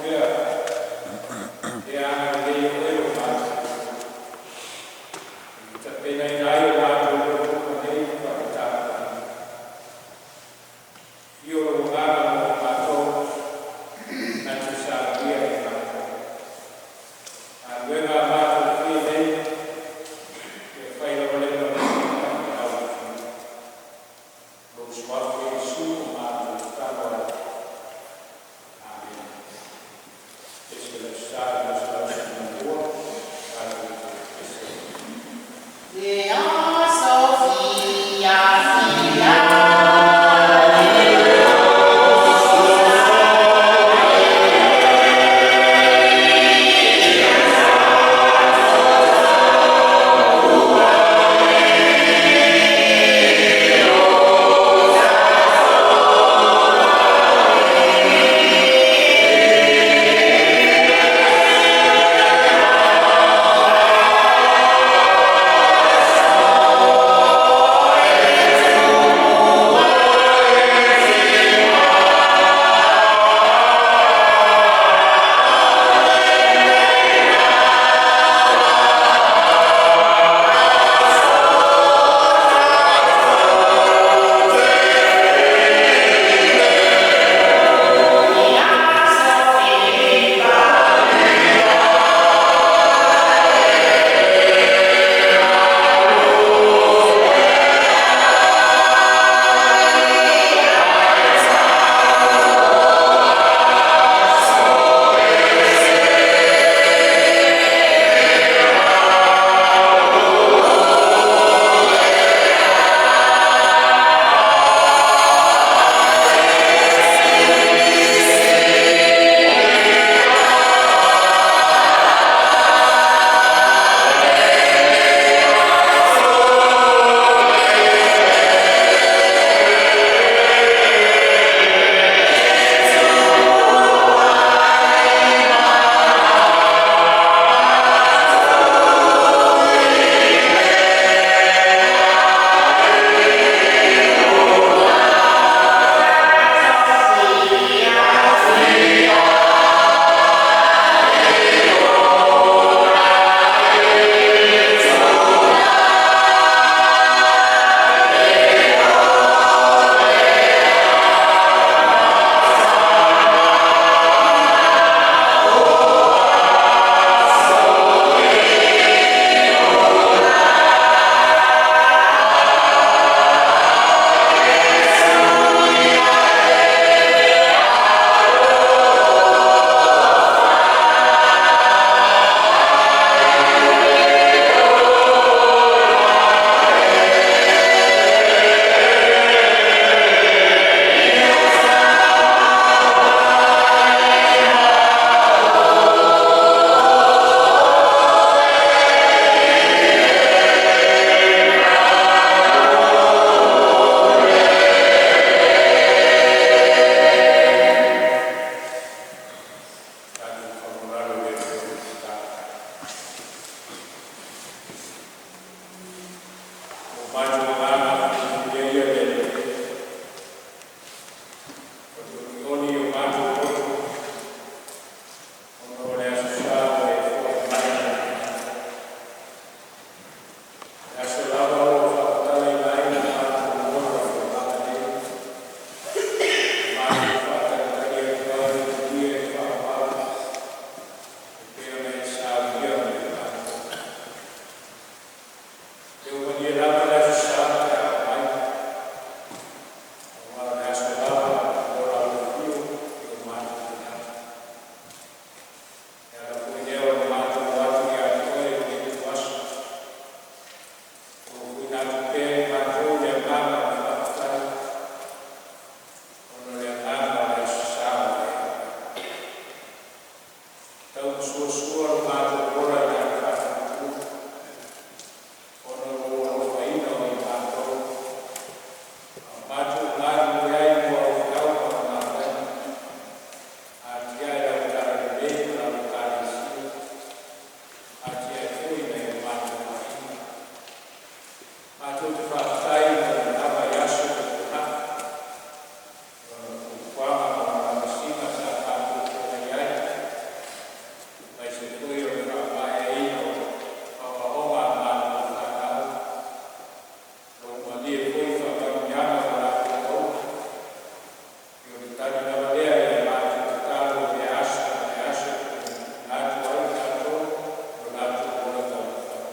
Tali lava lea i le matou tatalo i lea aso ma lea aso e tuuina atu ai tatou i lo latou ola taumafai.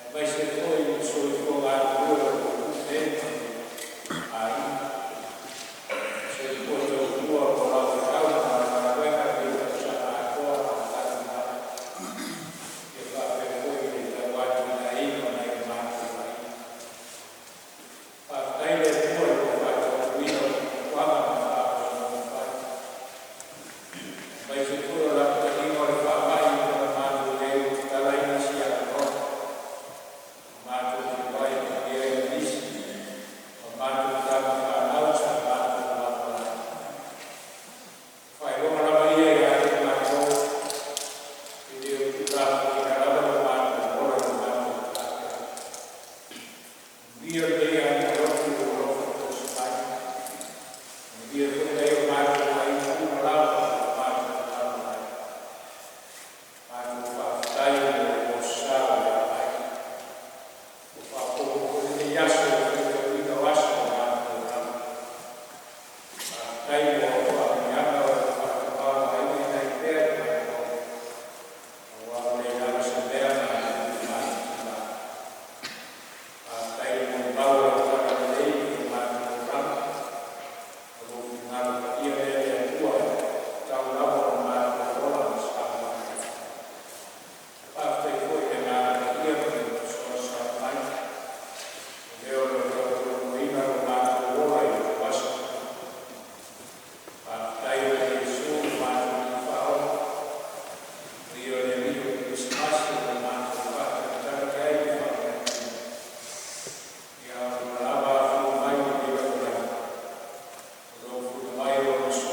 Aemaise foi le soifua galulue o le nuu nei ma aiga, soifua tautua ma laufetau ma le galuega i lenei tausaga atoa na talu mai. Ia faapea foi le tauatiaeina o nai o matou aiga. Faafetai i le Atua i le faatautoina o fuafuaga ma faamoemoe fai, aemaise foi o le amatalia o le faamai ua matou i ai ua tatalaina se avanoa matou feiloai manuia ai ma nisi o matou tama fanau sa matou malamalama. O faailoga lava ia ia te matou, e le o tuulafoaiina lava lo matou ola i lo matou faafeai. Manuia lenei amilotu i lou alofa tausi mai. Manuia foi nai o matou aiga uma lava ua matou alaala mai. Matou faafetai mo le sa ua mai. Ua faaopoopo foi lenei aso i le faitauina o aso o matou olaga. Faafetai mo faamanuiaga o lo o faatamāvaina ai pea i matou, aua ua le lava se mea matou te manatina ai. Faafetai le molimau o lau tagalelei i lo matou olaga. O lou finagalo paia lea le Atua e tatau lava ona matou ola ma savalivali ai. Faafetai foi i le Agaga Paia ma lona fesoasoani mai, o le o lo o tautoaluaina lo matou ola i le aso. Faafetai o Iesu lo matou Alii Faaola, o Ia o le Alii o le Kerisimasi o lo o matou faatagataga i ai ma faamanuiaina. Ia ua lava afua mai i lenei lalolagi, o lo o fuli mai Lona.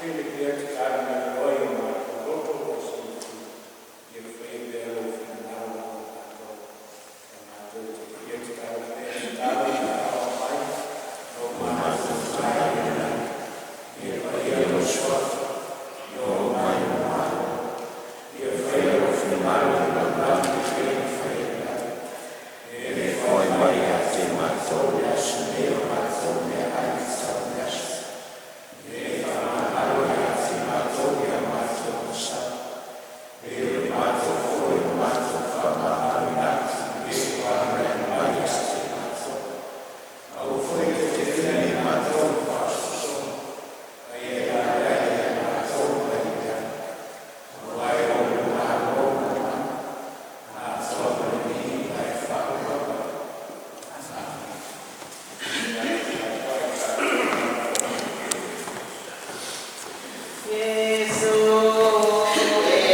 Faatele pea tatalo mai Oe i o matou loto ua silafia, ia faia pea Lou finagalo mo i matou. E matou te fia tatalo pea tatalo ma aoao mai lo matou Tama i le lagi. Ia paia lou Suafa, ia oo mai lou Malo, ia faia lou finagalo i le lalolagi e pei ona faia i le lagi. E Foai mai ia te matou le aso nei o matou meaai e tatau i le aso. E faamagalo ia te matou ia matou onosai, e pei o matou foi o matou faamagaloina atu i e mai ia te matou. Aua foi ne i tefea i matou i le faasoasoaga, a ia e ae ia matou mai le leaga. Aua e Oe le Malo ma le mana, atoa ma le viiga e faapapa ai. Iesu e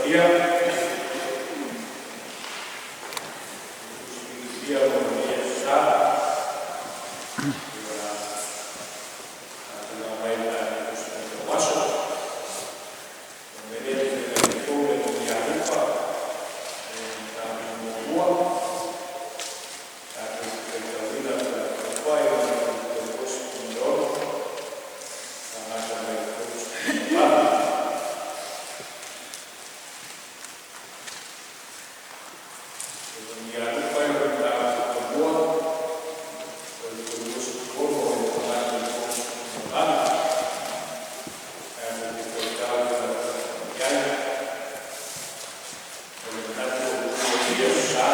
Paia, Tusi Biblia o le Sa, ia tulaga mai le Tusi o Aso. O le le le le le Alupa, e tatou muamua, tatou faitauina le Fai o le 36, tagata mai le 38. Alupa e o le tatou muamua, o le 36 o le tagata i le 38. Tatou te faitau i ai. O le manatu o le Aso Sa,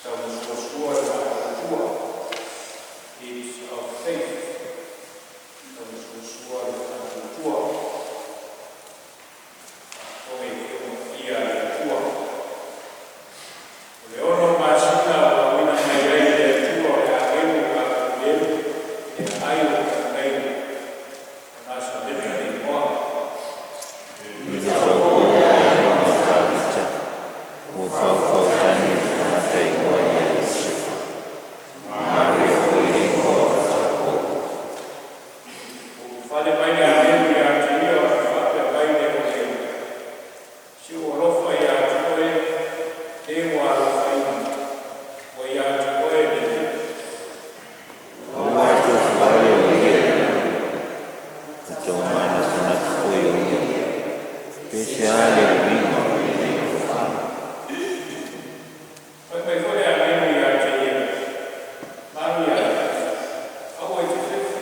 tausuasua le faatuatua, Keeps of Faith, tausuasua le faatuatua. Faafofoga i Afioga a le Atua. O le 6 masina ua auina mai ai e le Atua o le agelu Kaperielu e aai o le tagaina o Nasaleta le igoa. I le taupo o le aiga o Tavita, ua faufautagi le tagata igoa ia Iosefa, Maria foi le igoa o le taupou. Ua fale mai le agelu ia te ia o faapea mai le o le si ua alofa ia te oe, le ua alofaina, ua ia te oe le Alii. Aua e tofuvale o ia i le na taumanatunatu foi o ia, pe se a le uiga o lenei alofaga. Fai mai foi le agelu ia te ia, Maria, aua e te fefe,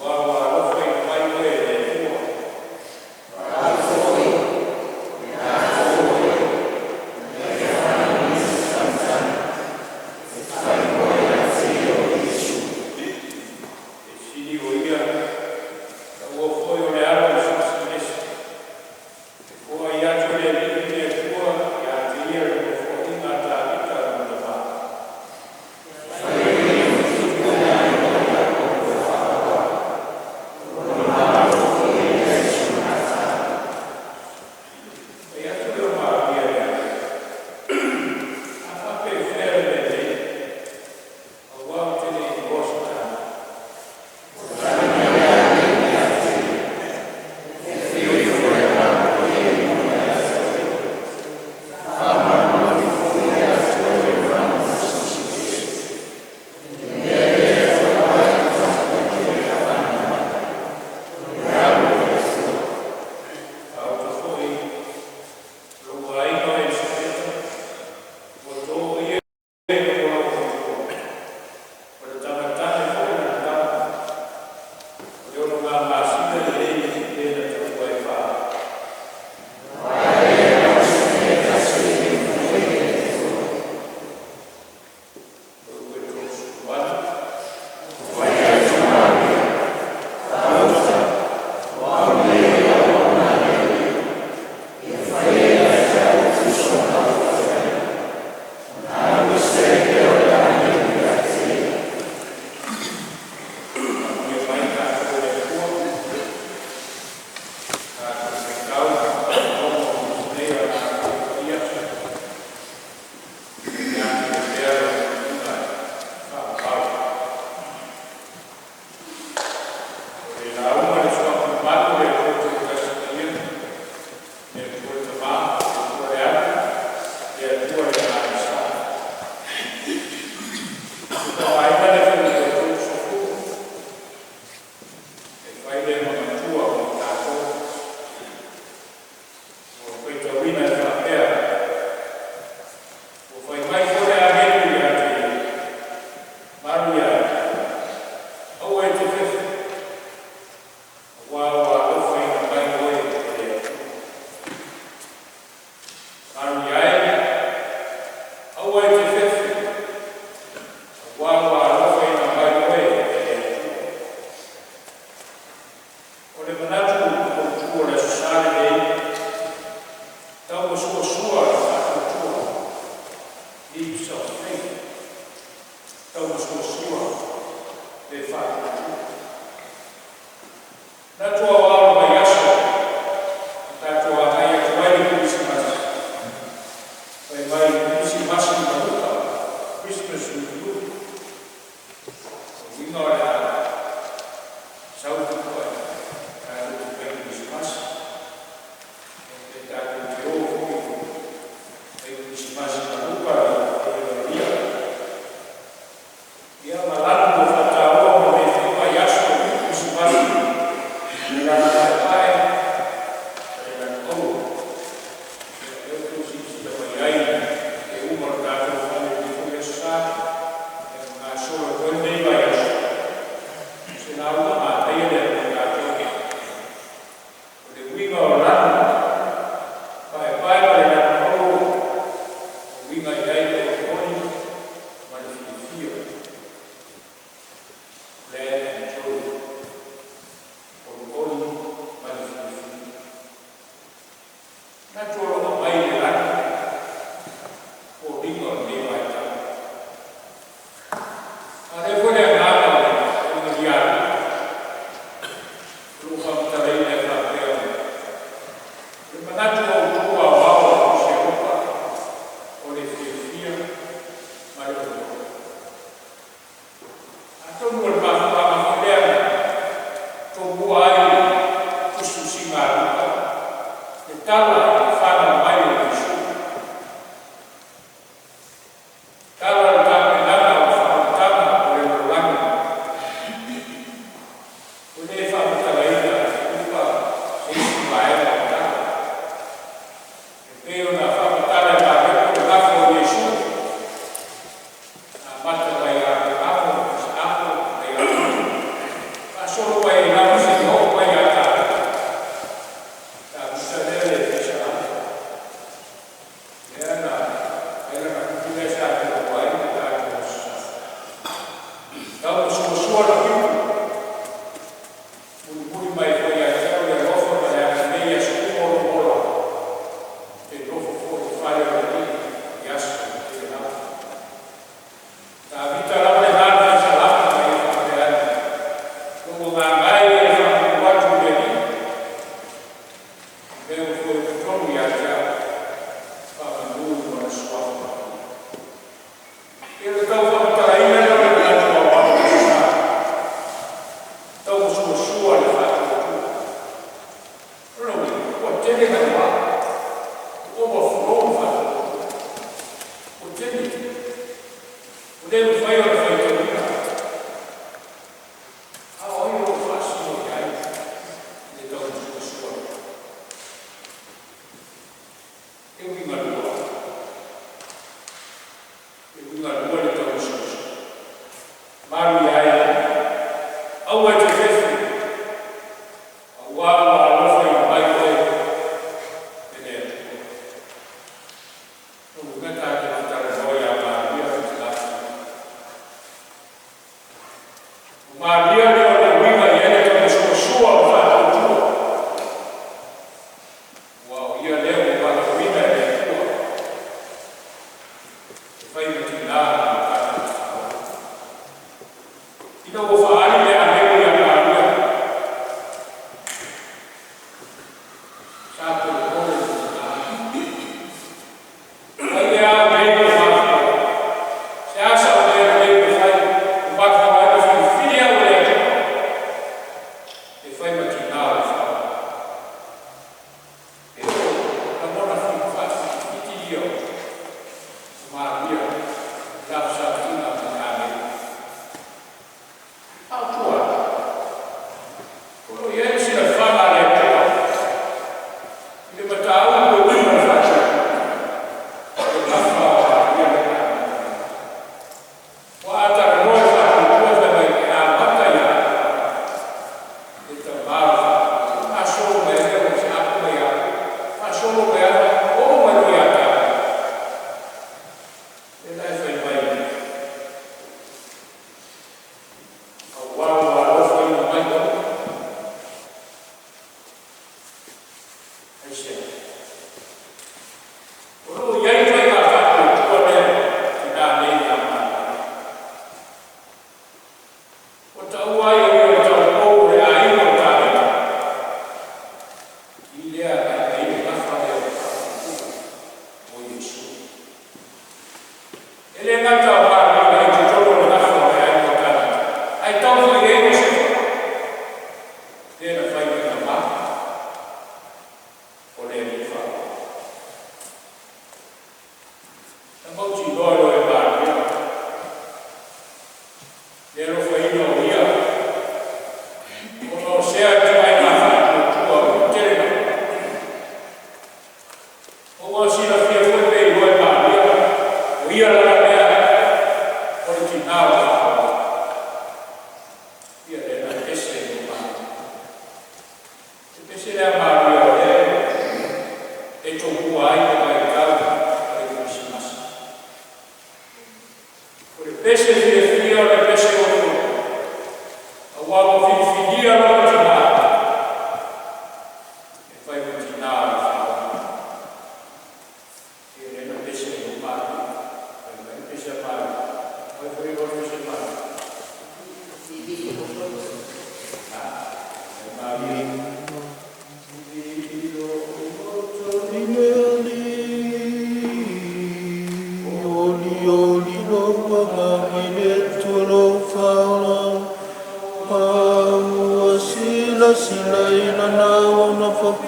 aua ua alofaina mai oe e le Atua. E sili o ia, taua foi o le alo o le Silisili Ese. Uiga o lanu, paepae ma le lanu maua, e uiga i ai le olioli ma le fiafia. Glad and joy. Olioli ma le fiafia. Manatu o lo o aumai le lanu, foliga o lenei vaitau. A o lea foi le agaga o le malialu, o lo o faamatalaina e faapea, o le manatu autu aoao o le Tusi a Luka, o le fiafia ma le olioli. Atonu o le mafuaaga foi lea na tomua ai le tusitusiga a Luka, le tala i le fanau mai o Iesu. Tala o le tapenaga o le faaolataga o le lalolagi. O lea e faamatalaina e Luka se isi vaega o le tala. E pei ona faamatala e Mareko le gafa o Iesu, na amata mai ia Aperamo, Isaako ma Iakopo, faasolo mai ai lava seia oo mai ia Tavita. Tavita lea le faisalamo. Lea na fai lana kuki lea sa taua ai le tatou Aso Sa. Tau ma suasua le pitu, mulimuli mai foi ia te au le alofa ma le agalelei i aso uma o lou ola. Ou te nofo foi i le fale o le Alii i aso e tele lava. Tavita lava lena le faisalamo na ia faapea ane, lou agaga e e faamanu atu i le Alii, o mea ua toe totonu ia te au, faamanu i lona suafa paia. E le tau faamatalaina lea o le manatu aoao o le Aso Sa, tau ma suasua le faatuatua. O lona uiga, ua tele galuega, ua overflow le faatuatua. Ua tele, ua le mafai ona faitauina. A o ai o lo o faasino i ai le tau ma suasua? E uiga lua. E uiga lua le tau ma suasua. Malu ia ai, aua e te fefe, auā ua alofaina mai oe e le Atua. Lona uiga tatou te talanoa ia Maria le tina paia. O Maria lea o le uiga i ai le taumasuasua o le faatuatua. Aua o ia lea ua valaauina e le Atua e fai ma tina mo le tatou faaola. Ina ua faaali le agelu ia Maria, sa polepole le tina. Mai le ao nei ua mafua. Se a sau mea lelei ua fai, ua mafua ai ona filifili au e le Atua e fai ma tina o le faaola. E o lagona faafitafiti ia o Maria i la fesaatiga ma le agelu. A o tua atu, o lo o i ai le silafaga a le Atua i le mataupu e uiga i le faatuatua, le gafa o Maria lea na amata mai. Ua a talanoa i le faatuatua fai mai e amata ia Aperamo, le tamā o le faatuatua, faasolo mai ai lea o Isaako ma Iakopo, faasolo mai lava oo mai loa ia Tavita. Lea la e fai mai, auā ua alofaina mai oe. Aisea? O lo o i ai ituaiga faatuatua lea tina nei ia Maria. Ua taua ai o ia o le taupou o le aiga o Tavita. I lea agai ai le gafa lea o le faatuatua o Iesu. E le gata o Maria i totonu o le gafa o le aiga o Tavita, ae tau foi i ai Iosefa, lea na fai ma tamā o le Alii Faaola. Na mautinoa loa e Maria le alofaina o ia, ona o sea ituaiga faatuatua ua tele lava.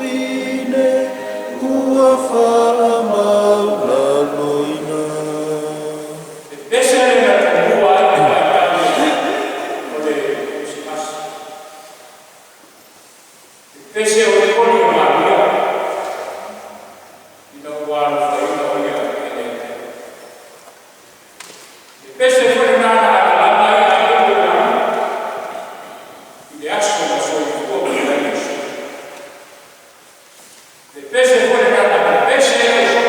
Vavine ua faamaualaloina. E pese le na tumua ai le vaitau o le Kerisimasi. E pese o le oli o Maria ina ua alofaina o ia e le Atua. E pese foi lena na alalala ai agelu o le lagi i le aso na soifua mai ai Iesu. Le pese foi lena na pepese ai Iesu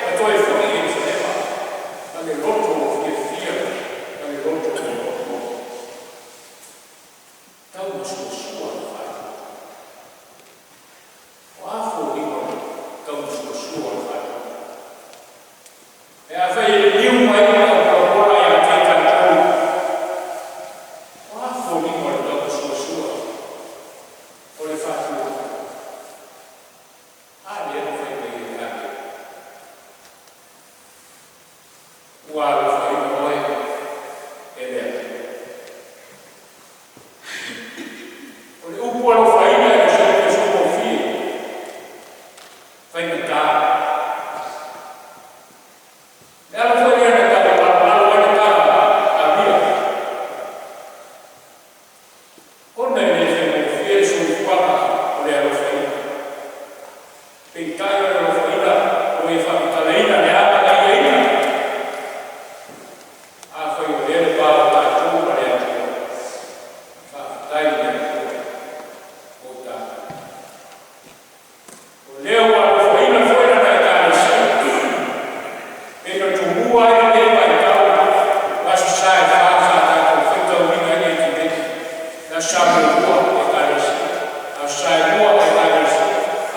ma toe foi i Ierusalema ma le loto fiafia ma le loto maualuga. Tau masuasua le faaiuga. O a foliga o le tau masuasua o le faaiuga? E afai e liliu mai le aupolapola ia te tatou, o a foliga o le tau masuasua o le faaiuga? A lea na fai mai ai agelu. Ua alofaina oe e le Atua. O le upu alofaina e le soifua faigata. Le ala foi lea na tau alalo ai le tala a Lia. Ona e le faigofie le soifuaga o le alofaina. Peitai o le alofaina o e faamatalaina le agalaiaina. Afai o lea le va o tatou ma le Atua. Faafetai i le Atua o tatou. O lea ua alofaina foi lana Ekalesia. E na tumua ai lenei vaitau Aso Sa e 4 sa tatou faitauina ai le Etiveni. Le Aso Sa muamua Ekalesia. Aso Sa e 2 Ekalesia.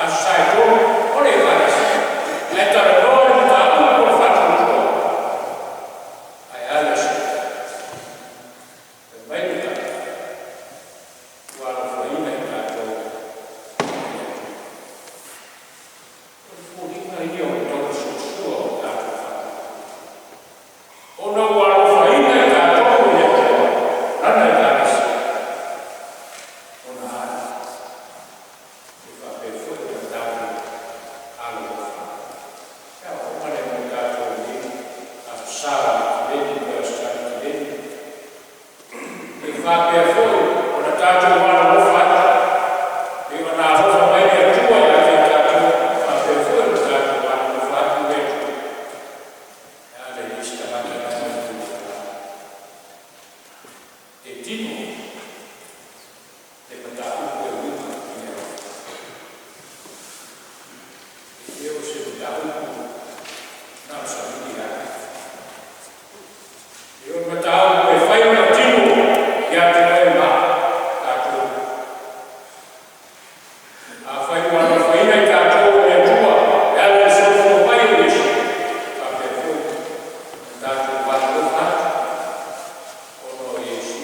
Aso Sa e 3 o le Ekalesia. Ae talanoa le mataupu o le faatuatua. Ae a le aso. Fai mai le tala. Ua alofaina i tatou e le Atua. O le foliga ia o le tauasuasua o tatou faaiuga. Ona ua alofaina i tatou e le Atua, lana Ekalesia. Ona ala. E faapea foi ona tatou alofa. E aoga le mo tatou i Aso Sa o le Etiveni po o Aso Sa Etiveni. E faapea foi ona tatou alofa atu. E ona alofa mai le Atua ia te tatou, faapea foi ona tatou alofa atu i le Atua. E ala i isi tagata na mai le E tino le mataupu e uiga i le alofa. E o se mataupu na o savili ai. E o le mataupu e fai ona tino ia te oe ma tatou. Afai ua alofaina i tatou e le Atua, e ala i le soifua mai o Iesu, faapea foi ona tatou alofa atu, ona o Iesu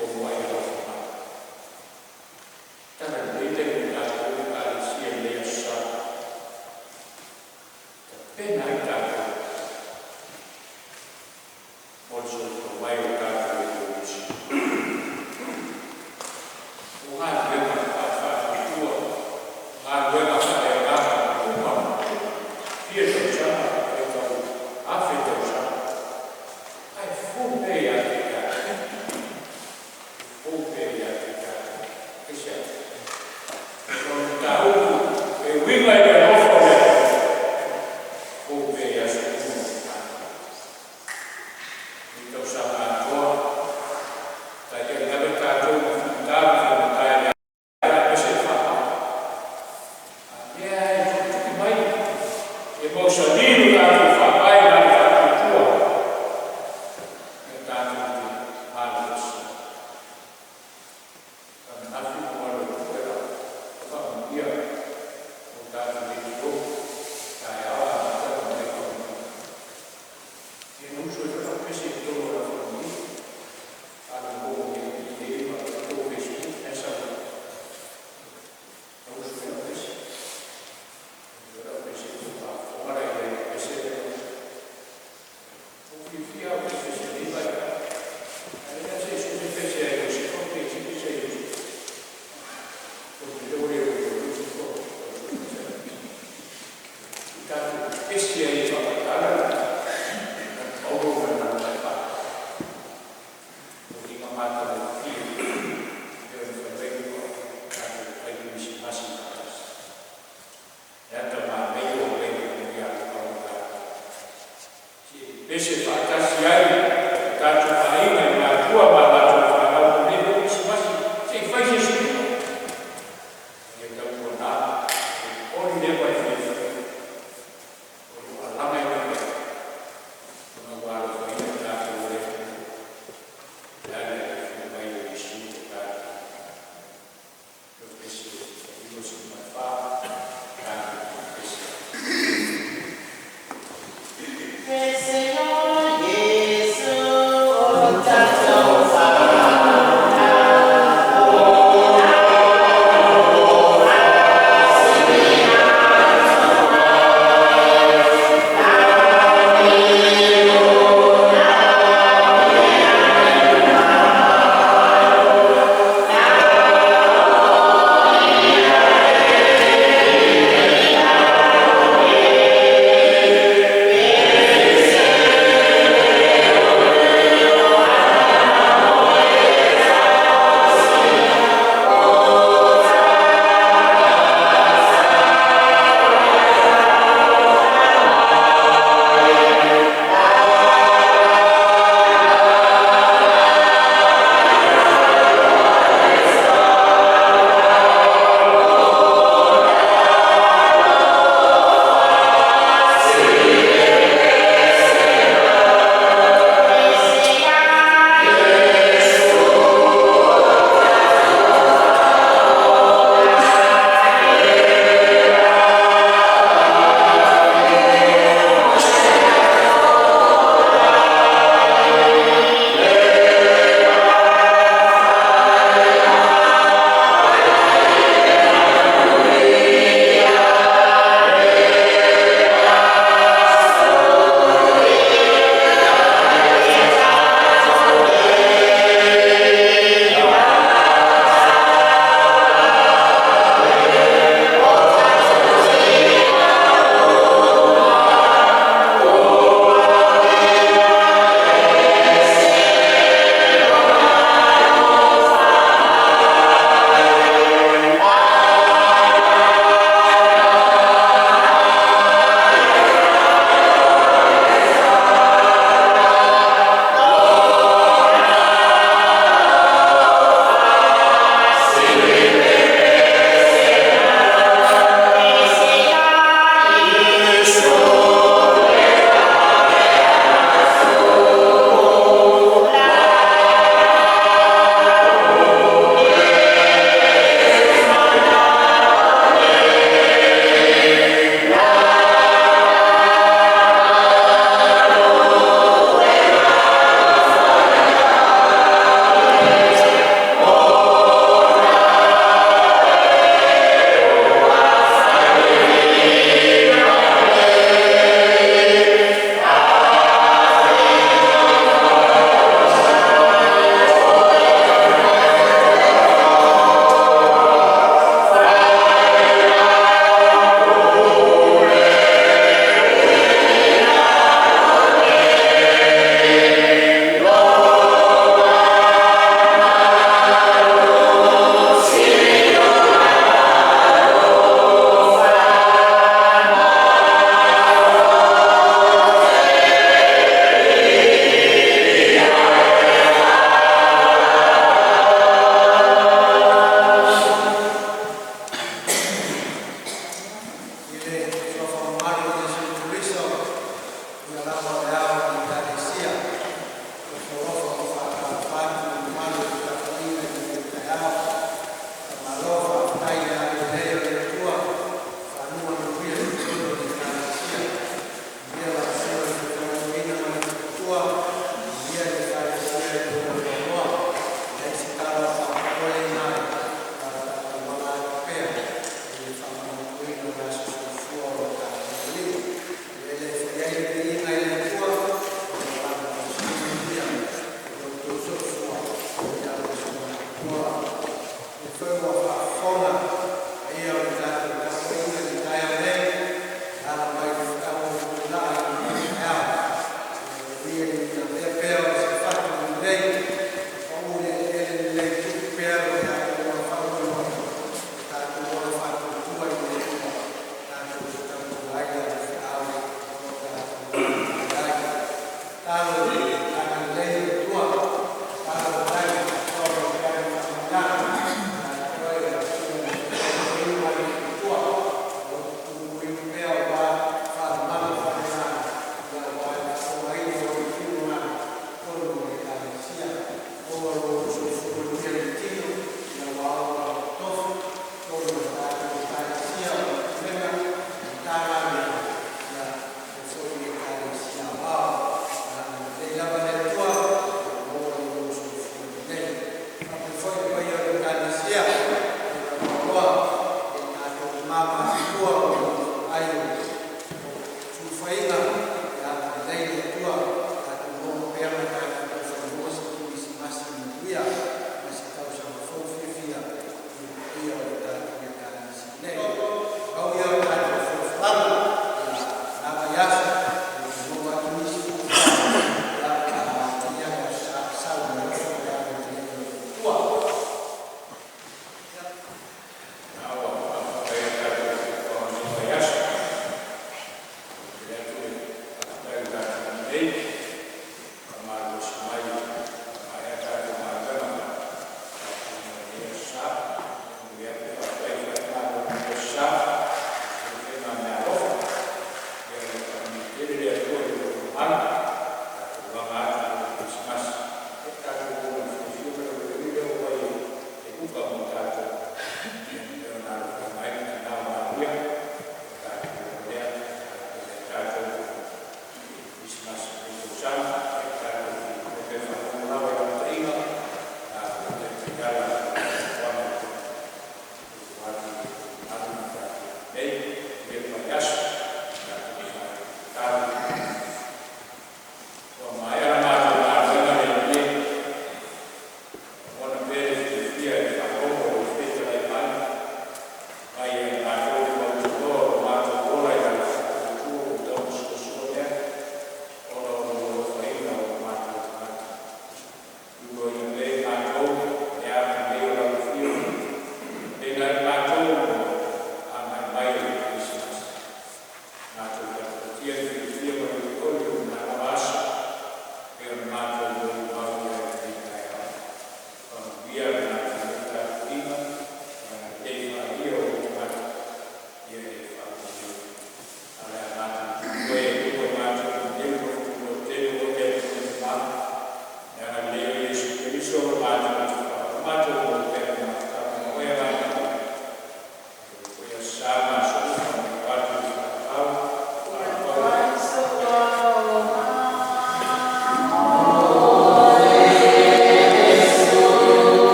ua muai alofa mai. Tala lelei taimi o tatou Ekalesia i lenei Aso Sa. Tapena ai tatou mo le soifua mai o tatou e Iesu. O galuega faafaatuatua, galuega faaleagaga uma, fia tausaga, faitau afe tausaga. Ae fou pea ia te tatou. Fou pea ia te tatou. Aisea? O le mataupu e uiga i le alofa o le Atua. Fou pea i aso uma o tatou. I tausaga atoa, taiai lava tatou ma figata ma faigata e le ala aemaise le faamai. A lea e tuitui mai e mausali lo tatou faavae ma le faatuatua ia tatou te malolosi. Faamanafi mo alo i tua e faamanuia o tatou leitio taeao a amata ona mai faamanuia. E uso e faapese i totonu o lau faamanuia. Alo mo e i ma o Facebook e sa na uso e pese. O lau pese i o la i le pese le Lea ua.